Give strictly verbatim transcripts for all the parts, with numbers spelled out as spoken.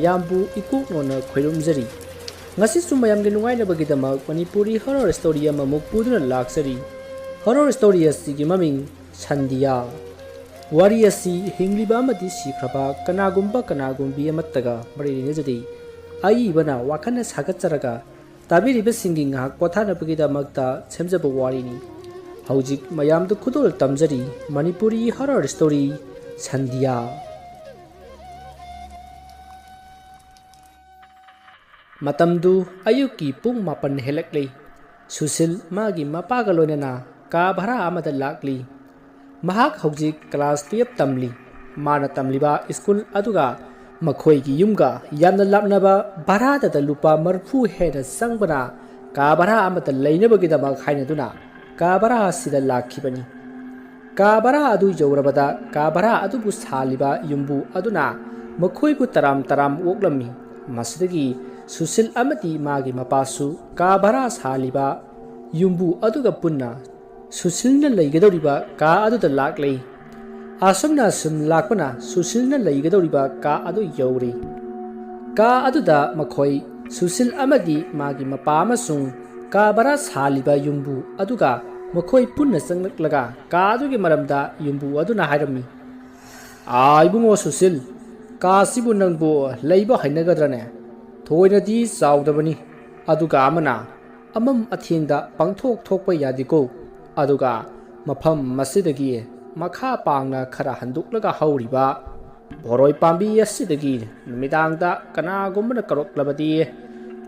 ꯃꯌꯥꯝꯕꯨ ꯏꯀꯣꯛ ꯅꯣꯟꯅ ꯈꯣꯏꯔꯨꯝꯖꯔꯤ꯫ ꯉꯁꯤꯁꯨ ꯃꯌꯥꯝꯒꯤ ꯅꯨꯡꯉꯥꯏꯅꯕꯒꯤꯗꯃꯛ ꯃꯅꯤꯄꯨꯔꯤ horror story ꯑꯃꯃꯨꯛ ꯄꯨꯗꯨꯅ ꯂꯥꯛꯆꯔꯤ꯫ Horror story ꯑꯁꯤꯒꯤ ꯃꯃꯤꯡ ꯁꯟꯙꯤꯌꯥ꯫ ꯋꯥꯔꯤ ꯑꯁꯤ ꯍꯤꯡꯂꯤꯕ ꯑꯃꯗꯤ ꯁꯤꯈ꯭ꯔꯕ ꯀꯅꯥꯒꯨꯝꯕ ꯀꯅꯥꯒꯨꯝꯕꯤ ꯑꯃꯠꯇꯒ ꯃꯔꯤ ꯂꯩꯅꯖꯗꯦ꯫ ꯑꯏꯕꯅ ꯋꯥꯈꯜꯅ ꯁꯥꯒꯠꯆꯔꯒ ꯇꯥꯕꯤꯔꯤꯕꯁꯤꯡꯒꯤ ꯉꯥꯏꯍꯥꯛ ꯄꯣꯊꯥꯅꯕꯒꯤꯗꯃꯛꯇ ꯁꯦꯝꯖꯕ ꯋꯥꯔꯤꯅꯤ꯫ ꯍꯧꯖꯤꯛ ꯃꯌꯥꯝꯗ ꯈꯨꯗꯣꯜ ꯇꯝꯖꯔꯤ ꯃꯅꯤꯄꯨꯔꯤ horror story ꯁꯟꯙꯤꯌꯥ꯫ ꯃꯇꯝꯗꯨ ꯑꯌꯨꯛꯀꯤ ꯄꯨꯡ ꯃꯥꯄꯟ ꯍꯦꯜꯂꯛꯂꯤ꯫ ꯁꯨꯁꯤꯜ ꯃꯥꯒꯤ ꯃꯄꯥꯒ ꯂꯣꯏꯅꯅ ꯀꯥ ꯚꯔꯥ ꯑꯃꯗ ꯂꯥꯛꯂꯤ꯫ ꯃꯍꯥꯛ ꯍꯧꯖꯤꯛ class twelve ꯇꯝꯂꯤ꯫ ꯃꯥꯅ ꯇꯝꯂꯤꯕ ꯁ꯭ꯀꯨꯜ ꯑꯗꯨꯒ ꯃꯈꯣꯏꯒꯤ ꯌꯨꯝꯒ ꯌꯥꯝꯅ ꯂꯥꯞꯅꯕ, ꯚꯔꯥꯗꯗ ꯂꯨꯄꯥ ꯃꯔꯤꯐꯨ ꯍꯦꯟꯅ ꯆꯪꯕꯅ ꯀꯥ ꯚꯔꯥ ꯑꯃꯗ ꯂꯩꯅꯕꯒꯤꯗꯃꯛ ꯍꯥꯏꯅꯗꯨꯅ ꯀꯥ ꯚꯔꯥ ꯑꯁꯤꯗ ꯂꯥꯛꯈꯤꯕꯅꯤ꯫ ꯀꯥ ꯚꯔꯥ ꯑꯗꯨ ꯌꯧꯔꯕꯗ ꯀꯥ ꯚꯔꯥ ꯑꯗꯨꯕꯨ ꯁꯥꯜꯂꯤꯕ ꯌꯨꯝꯕꯨ ꯑꯗꯨꯅ ꯃꯈꯣꯏꯕꯨ ꯇꯔꯥꯝ ꯇꯔꯥꯝ ꯑꯣꯛꯂꯝꯃꯤ꯫ ꯃꯁꯤꯗꯒꯤ ꯁꯨꯁꯤꯜ ꯑꯃꯗꯤ ꯃꯥꯒꯤ ꯃꯄꯥꯁꯨ ꯀꯥ ꯚꯔꯥ ꯁꯥꯜꯂꯤꯕ ꯌꯨꯝꯕꯨ ꯑꯗꯨꯒ ꯄꯨꯟꯅ ꯁꯨꯁꯤꯜꯅ ꯂꯩꯒꯗꯧꯔꯤꯕ ꯀꯥ ꯑꯗꯨꯗ ꯂꯥꯛꯂꯦ꯫ ꯑꯁꯨꯝꯅ ꯁꯨꯝ ꯂꯥꯛꯄꯅ ꯁꯨꯁꯤꯜꯅ ꯂꯩꯒꯗꯧꯔꯤꯕ ꯀꯥ ꯑꯗꯨ ꯌꯧꯔꯦ꯫ ꯀꯥ ꯑꯗꯨꯗ ꯃꯈꯣꯏ ꯁꯨꯁꯤꯜ ꯑꯃꯗꯤ ꯃꯥꯒꯤ ꯃꯄꯥ ꯑꯃꯁꯨꯡ ꯀꯥ ꯚꯔꯥ ꯁꯥꯜꯂꯤꯕ ꯌꯨꯝꯕꯨ ꯑꯗꯨꯒ ꯃꯈꯣꯏ ꯄꯨꯟꯅ ꯆꯪꯂꯛꯂꯒ ꯀꯥ ꯑꯗꯨꯒꯤ ꯃꯔꯝꯗ ꯌꯨꯝꯕꯨ ꯑꯗꯨꯅ ꯍꯥꯏꯔꯝꯃꯤ, "ꯑꯥ, ꯏꯕꯨꯡꯉꯣ ꯁꯨꯁꯤꯜ, ꯀꯥꯁꯤꯕꯨ ꯅꯪꯕꯨ ꯂꯩꯕ ꯍꯩꯅꯒꯗ꯭ꯔꯅꯦ? ꯊꯣꯏꯅꯗꯤ ꯆꯥꯎꯗꯕꯅꯤ, ꯑꯗꯨꯒ ꯑꯃꯅ ꯑꯃꯝ ꯑꯊꯦꯡꯗ ꯄꯪꯊꯣꯛ ꯊꯣꯛꯄ ꯌꯥꯗꯦꯀꯣ꯫ ꯑꯗꯨꯒ ꯃꯐꯝ ꯑꯁꯤꯗꯒꯤ ꯃꯈꯥ ꯄꯥꯡꯅ ꯈꯔ ꯍꯟꯗꯣꯛꯂꯒ ꯍꯧꯔꯤꯕ ꯕꯣꯔꯣꯏ ꯄꯥꯝꯕꯤ ꯑꯁꯤꯗꯒꯤ ꯅꯨꯃꯤꯗꯥꯡꯗ ꯀꯅꯥꯒꯨꯝꯕꯅ ꯀꯧꯔꯛꯂꯕꯗꯤ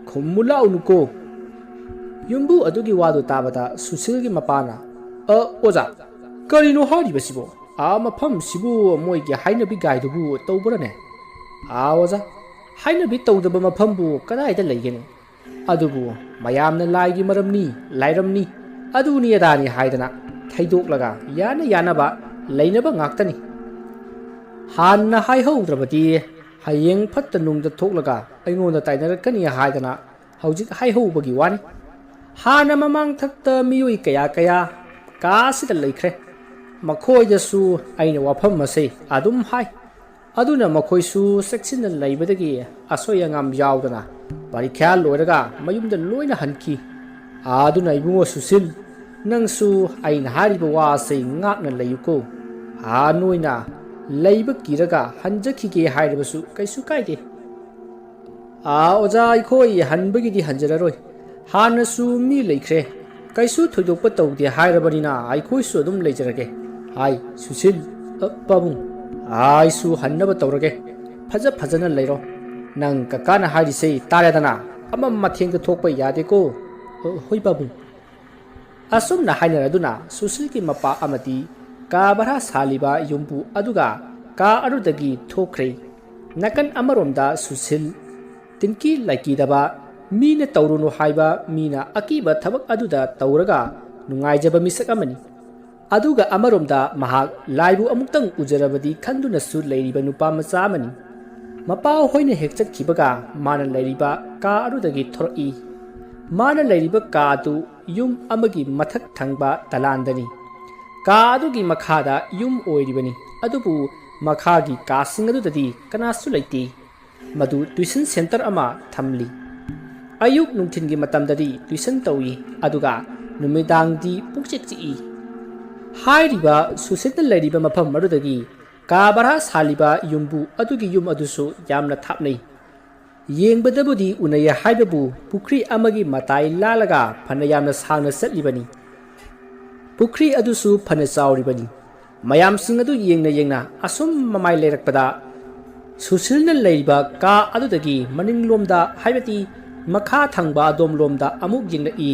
ꯈꯨꯝꯃꯨ ꯂꯥꯎꯅꯨꯀꯣ꯫" ꯌꯨꯝꯕꯨ ꯑꯗꯨꯒꯤ ꯋꯥꯗꯨ ꯇꯥꯕꯗ ꯁꯨꯁꯤꯜꯒꯤ ꯃꯄꯥꯅ, "ꯑ, ꯑꯣꯖꯥ, ꯀꯔꯤꯅꯣ ꯍꯥꯏꯔꯤꯕꯁꯤꯕꯣ? ꯑꯥ, ꯃꯐꯝꯁꯤꯕꯨ ꯃꯣꯏꯒꯤ ꯍꯥꯏꯅꯕꯤ ꯒꯥꯏꯗꯨꯕꯨ ꯇꯧꯕ꯭ꯔꯅꯦ?" "ꯑꯥ, ꯑꯣꯖꯥ, ꯍꯥꯏꯅꯕꯤ ꯇꯧꯗꯕ ꯃꯐꯝꯕꯨ ꯀꯗꯥꯏꯗ ꯂꯩꯒꯅꯤ? ꯑꯗꯨꯕꯨ ꯃꯌꯥꯝꯅ ꯂꯥꯏꯒꯤ ꯃꯔꯝꯅꯤ, ꯂꯥꯏꯔꯝꯅꯤ, ꯑꯗꯨꯅꯤ ꯑꯗꯥꯅꯤ ꯍꯥꯏꯗꯅ ꯊꯩꯗꯣꯛꯂꯒ ꯌꯥꯅ ꯌꯥꯅꯕ ꯂꯩꯅꯕ ꯉꯥꯛꯇꯅꯤ꯫ ꯍꯥꯟꯅ ꯍꯥꯏꯍꯧꯗ꯭ꯔꯕꯗꯤ ꯍꯌꯦꯡ ꯐꯠꯇ ꯅꯨꯡꯗ ꯊꯣꯛꯂꯒ ꯑꯩꯉꯣꯟꯗ ꯇꯥꯏꯅꯔꯛꯀꯅꯤ ꯍꯥꯏꯗꯅ ꯍꯧꯖꯤꯛ ꯍꯥꯏꯍꯧꯕꯒꯤ ꯋꯥꯅꯤ꯫ ꯍꯥꯟꯅ ꯃꯃꯥꯡ ꯊꯛꯇ ꯃꯤꯑꯣꯏ ꯀꯌꯥ ꯀꯌꯥ ꯀꯥ ꯑꯁꯤꯗ ꯂꯩꯈ꯭ꯔꯦ꯫ ꯃꯈꯣꯏꯗꯁꯨ ꯑꯩꯅ ꯋꯥꯐꯝ ꯑꯁꯤ ꯑꯗꯨꯝ ꯍꯥꯏ꯫ ꯑꯗꯨꯅ ꯃꯈꯣꯏꯁꯨ ꯆꯦꯛꯁꯤꯟꯅ ꯂꯩꯕꯗꯒꯤ ꯑꯁꯣꯏ ꯑꯉꯥꯝ ꯌꯥꯎꯗꯅ ꯄꯔꯤꯈ꯭ꯌꯥ ꯂꯣꯏꯔꯒ ꯃꯌꯨꯝꯗ ꯂꯣꯏꯅ ꯍꯟꯈꯤ꯫ ꯑꯗꯨꯅ ꯏꯕꯨꯡꯉꯣ ꯁꯨꯁꯤꯜ, ꯅꯪꯁꯨ ꯑꯩꯅ ꯍꯥꯏꯔꯤꯕ ꯋꯥ ꯑꯁꯤ ꯉꯥꯛꯅ ꯂꯩꯌꯨꯀꯣ꯫ ꯑꯥ, ꯅꯣꯏꯅ ꯂꯩꯕ ꯀꯤꯔꯒ ꯍꯟꯖꯈꯤꯒꯦ ꯍꯥꯏꯔꯕꯁꯨ ꯀꯩꯁꯨ ꯀꯥꯏꯗꯦ꯫ ꯑꯥ, ꯑꯣꯖꯥ, ꯑꯩꯈꯣꯏ ꯍꯟꯕꯒꯤꯗꯤ ꯍꯟꯖꯔꯔꯣꯏ꯫ ꯍꯥꯟꯅꯁꯨ ꯃꯤ ꯂꯩꯈ꯭ꯔꯦ꯫ ꯀꯩꯁꯨ ꯊꯣꯏꯗꯣꯛꯄ ꯇꯧꯗꯦ ꯍꯥꯏꯔꯕꯅꯤꯅ ꯑꯩꯈꯣꯏꯁꯨ ꯑꯗꯨꯝ ꯂꯩꯖꯔꯒꯦ꯫ ꯍꯥꯏ, ꯁꯨꯁꯤꯜ, ꯑ, ꯄꯥꯕꯨꯡ, ꯑꯩꯁꯨ ꯍꯟꯅꯕ ꯇꯧꯔꯒꯦ꯫ ꯐꯖ ꯐꯖꯅ ꯂꯩꯔꯣ꯫ ꯅꯪ ꯀꯀꯥꯅ ꯍꯥꯏꯔꯤꯁꯦ ꯇꯥꯔꯦꯗꯅ꯫ ꯑꯃ ꯃꯊꯦꯡꯗ ꯊꯣꯛꯄ ꯌꯥꯗꯦꯀꯣ꯫ ꯑ, ꯍꯣꯏ ꯄꯥꯕꯨꯡ꯫ ꯑꯁꯨꯝꯅ ꯍꯥꯏꯅꯔꯗꯨꯅ ꯁꯨꯁꯤꯜꯒꯤ ꯃꯄꯥ ꯑꯃꯗꯤ ꯀꯥ ꯚꯔꯥ ꯁꯥꯜꯂꯤꯕ ꯌꯨꯝꯕꯨ ꯑꯗꯨꯒ ꯀꯥ ꯑꯗꯨꯗꯒꯤ ꯊꯣꯛꯈ꯭ꯔꯦ꯫ ꯅꯥꯀꯟ ꯑꯃꯔꯣꯝꯗ ꯁꯨꯁꯤꯜ, ꯇꯤꯟꯀꯤ ꯂꯥꯏꯀꯤꯗꯕ, ꯃꯤꯅ ꯇꯧꯔꯨꯅꯨ ꯍꯥꯏꯕ, ꯃꯤꯅ ꯑꯀꯤꯕ ꯊꯕꯛ ꯑꯗꯨꯗ ꯇꯧꯔꯒ ꯅꯨꯡꯉꯥꯏꯖꯕ ꯃꯤꯁꯛ ꯑꯃꯅꯤ꯫ ꯑꯗꯨꯒ ꯑꯃꯔꯣꯝꯗ ꯃꯍꯥꯛ ꯂꯥꯏꯕꯨ ꯑꯃꯨꯛꯇꯪ ꯎꯖꯔꯕꯗꯤ ꯈꯟꯗꯨꯅꯁꯨ ꯂꯩꯔꯤꯕ ꯅꯨꯄꯥ ꯃꯆꯥ ꯑꯃꯅꯤ꯫ ꯃꯄꯥ ꯍꯣꯏꯅ ꯍꯦꯛ ꯆꯠꯈꯤꯕꯒ ꯃꯥꯅ ꯂꯩꯔꯤꯕ ꯀꯥ ꯑꯗꯨꯗꯒꯤ ꯊꯣꯔꯛꯏ꯫ ꯃꯥꯅ ꯂꯩꯔꯤꯕ ꯀꯥ ꯑꯗꯨ ꯌꯨꯝ ꯑꯃꯒꯤ ꯃꯊꯛ ꯊꯪꯕ ꯗꯂꯥꯟꯗꯅꯤ꯫ ꯀꯥ ꯑꯗꯨꯒꯤ ꯃꯈꯥꯗ ꯌꯨꯝ ꯑꯣꯏꯔꯤꯕꯅꯤ, ꯑꯗꯨꯕꯨ ꯃꯈꯥꯒꯤ ꯀꯥꯁꯤꯡ ꯑꯗꯨꯗꯗꯤ ꯀꯅꯥꯁꯨ ꯂꯩꯇꯦ꯫ ꯃꯗꯨ tuition centre ꯑꯃ ꯊꯝꯂꯤ꯫ ꯑꯌꯨꯛ ꯅꯨꯡꯊꯤꯜꯒꯤ ꯃꯇꯝꯗꯗꯤ tuition ꯇꯧꯏ, ꯑꯗꯨꯒ ꯅꯨꯃꯤꯗꯥꯡꯗꯤ ꯄꯨꯛꯆꯤꯛ ꯆꯤꯛꯏ꯫ ꯍꯥꯏꯔꯤꯕ ꯁꯨꯁꯤꯜꯅ ꯂꯩꯔꯤꯕ ꯃꯐꯝ ꯑꯗꯨꯗꯒꯤ ꯀꯥ ꯚꯔꯥ ꯁꯥꯜꯂꯤꯕ ꯌꯨꯝꯕꯨ ꯑꯗꯨꯒꯤ ꯌꯨꯝ ꯑꯗꯨꯁꯨ ꯌꯥꯝꯅ ꯊꯥꯞꯅꯩ꯫ ꯌꯦꯡꯕꯗꯕꯨꯗꯤ ꯎꯅꯩ ꯍꯥꯏꯕꯕꯨ ꯄꯨꯈ꯭ꯔꯤ ꯑꯃꯒꯤ ꯃꯇꯥꯏ ꯂꯥꯜꯂꯒ ꯐꯅ ꯌꯥꯝꯅ ꯁꯥꯡꯅ ꯆꯠꯂꯤꯕꯅꯤ꯫ ꯄꯨꯈ꯭ꯔꯤ ꯑꯗꯨꯁꯨ ꯐꯅ ꯆꯥꯎꯔꯤꯕꯅꯤ꯫ ꯃꯌꯥꯝꯁꯤꯡ ꯑꯗꯨ ꯌꯦꯡꯅ ꯌꯦꯡꯅ ꯑꯁꯨꯝ ꯃꯃꯥꯏ ꯂꯩꯔꯛꯄꯗ ꯁꯨꯁꯤꯜꯅ ꯂꯩꯔꯤꯕ ꯀꯥ ꯑꯗꯨꯗꯒꯤ ꯃꯅꯤꯡꯂꯣꯝꯗ, ꯍꯥꯏꯕꯗꯤ ꯃꯈꯥ ꯊꯪꯕ ꯑꯗꯣꯝꯂꯣꯝꯗ ꯑꯃꯨꯛ ꯌꯦꯡꯂꯛꯏ꯫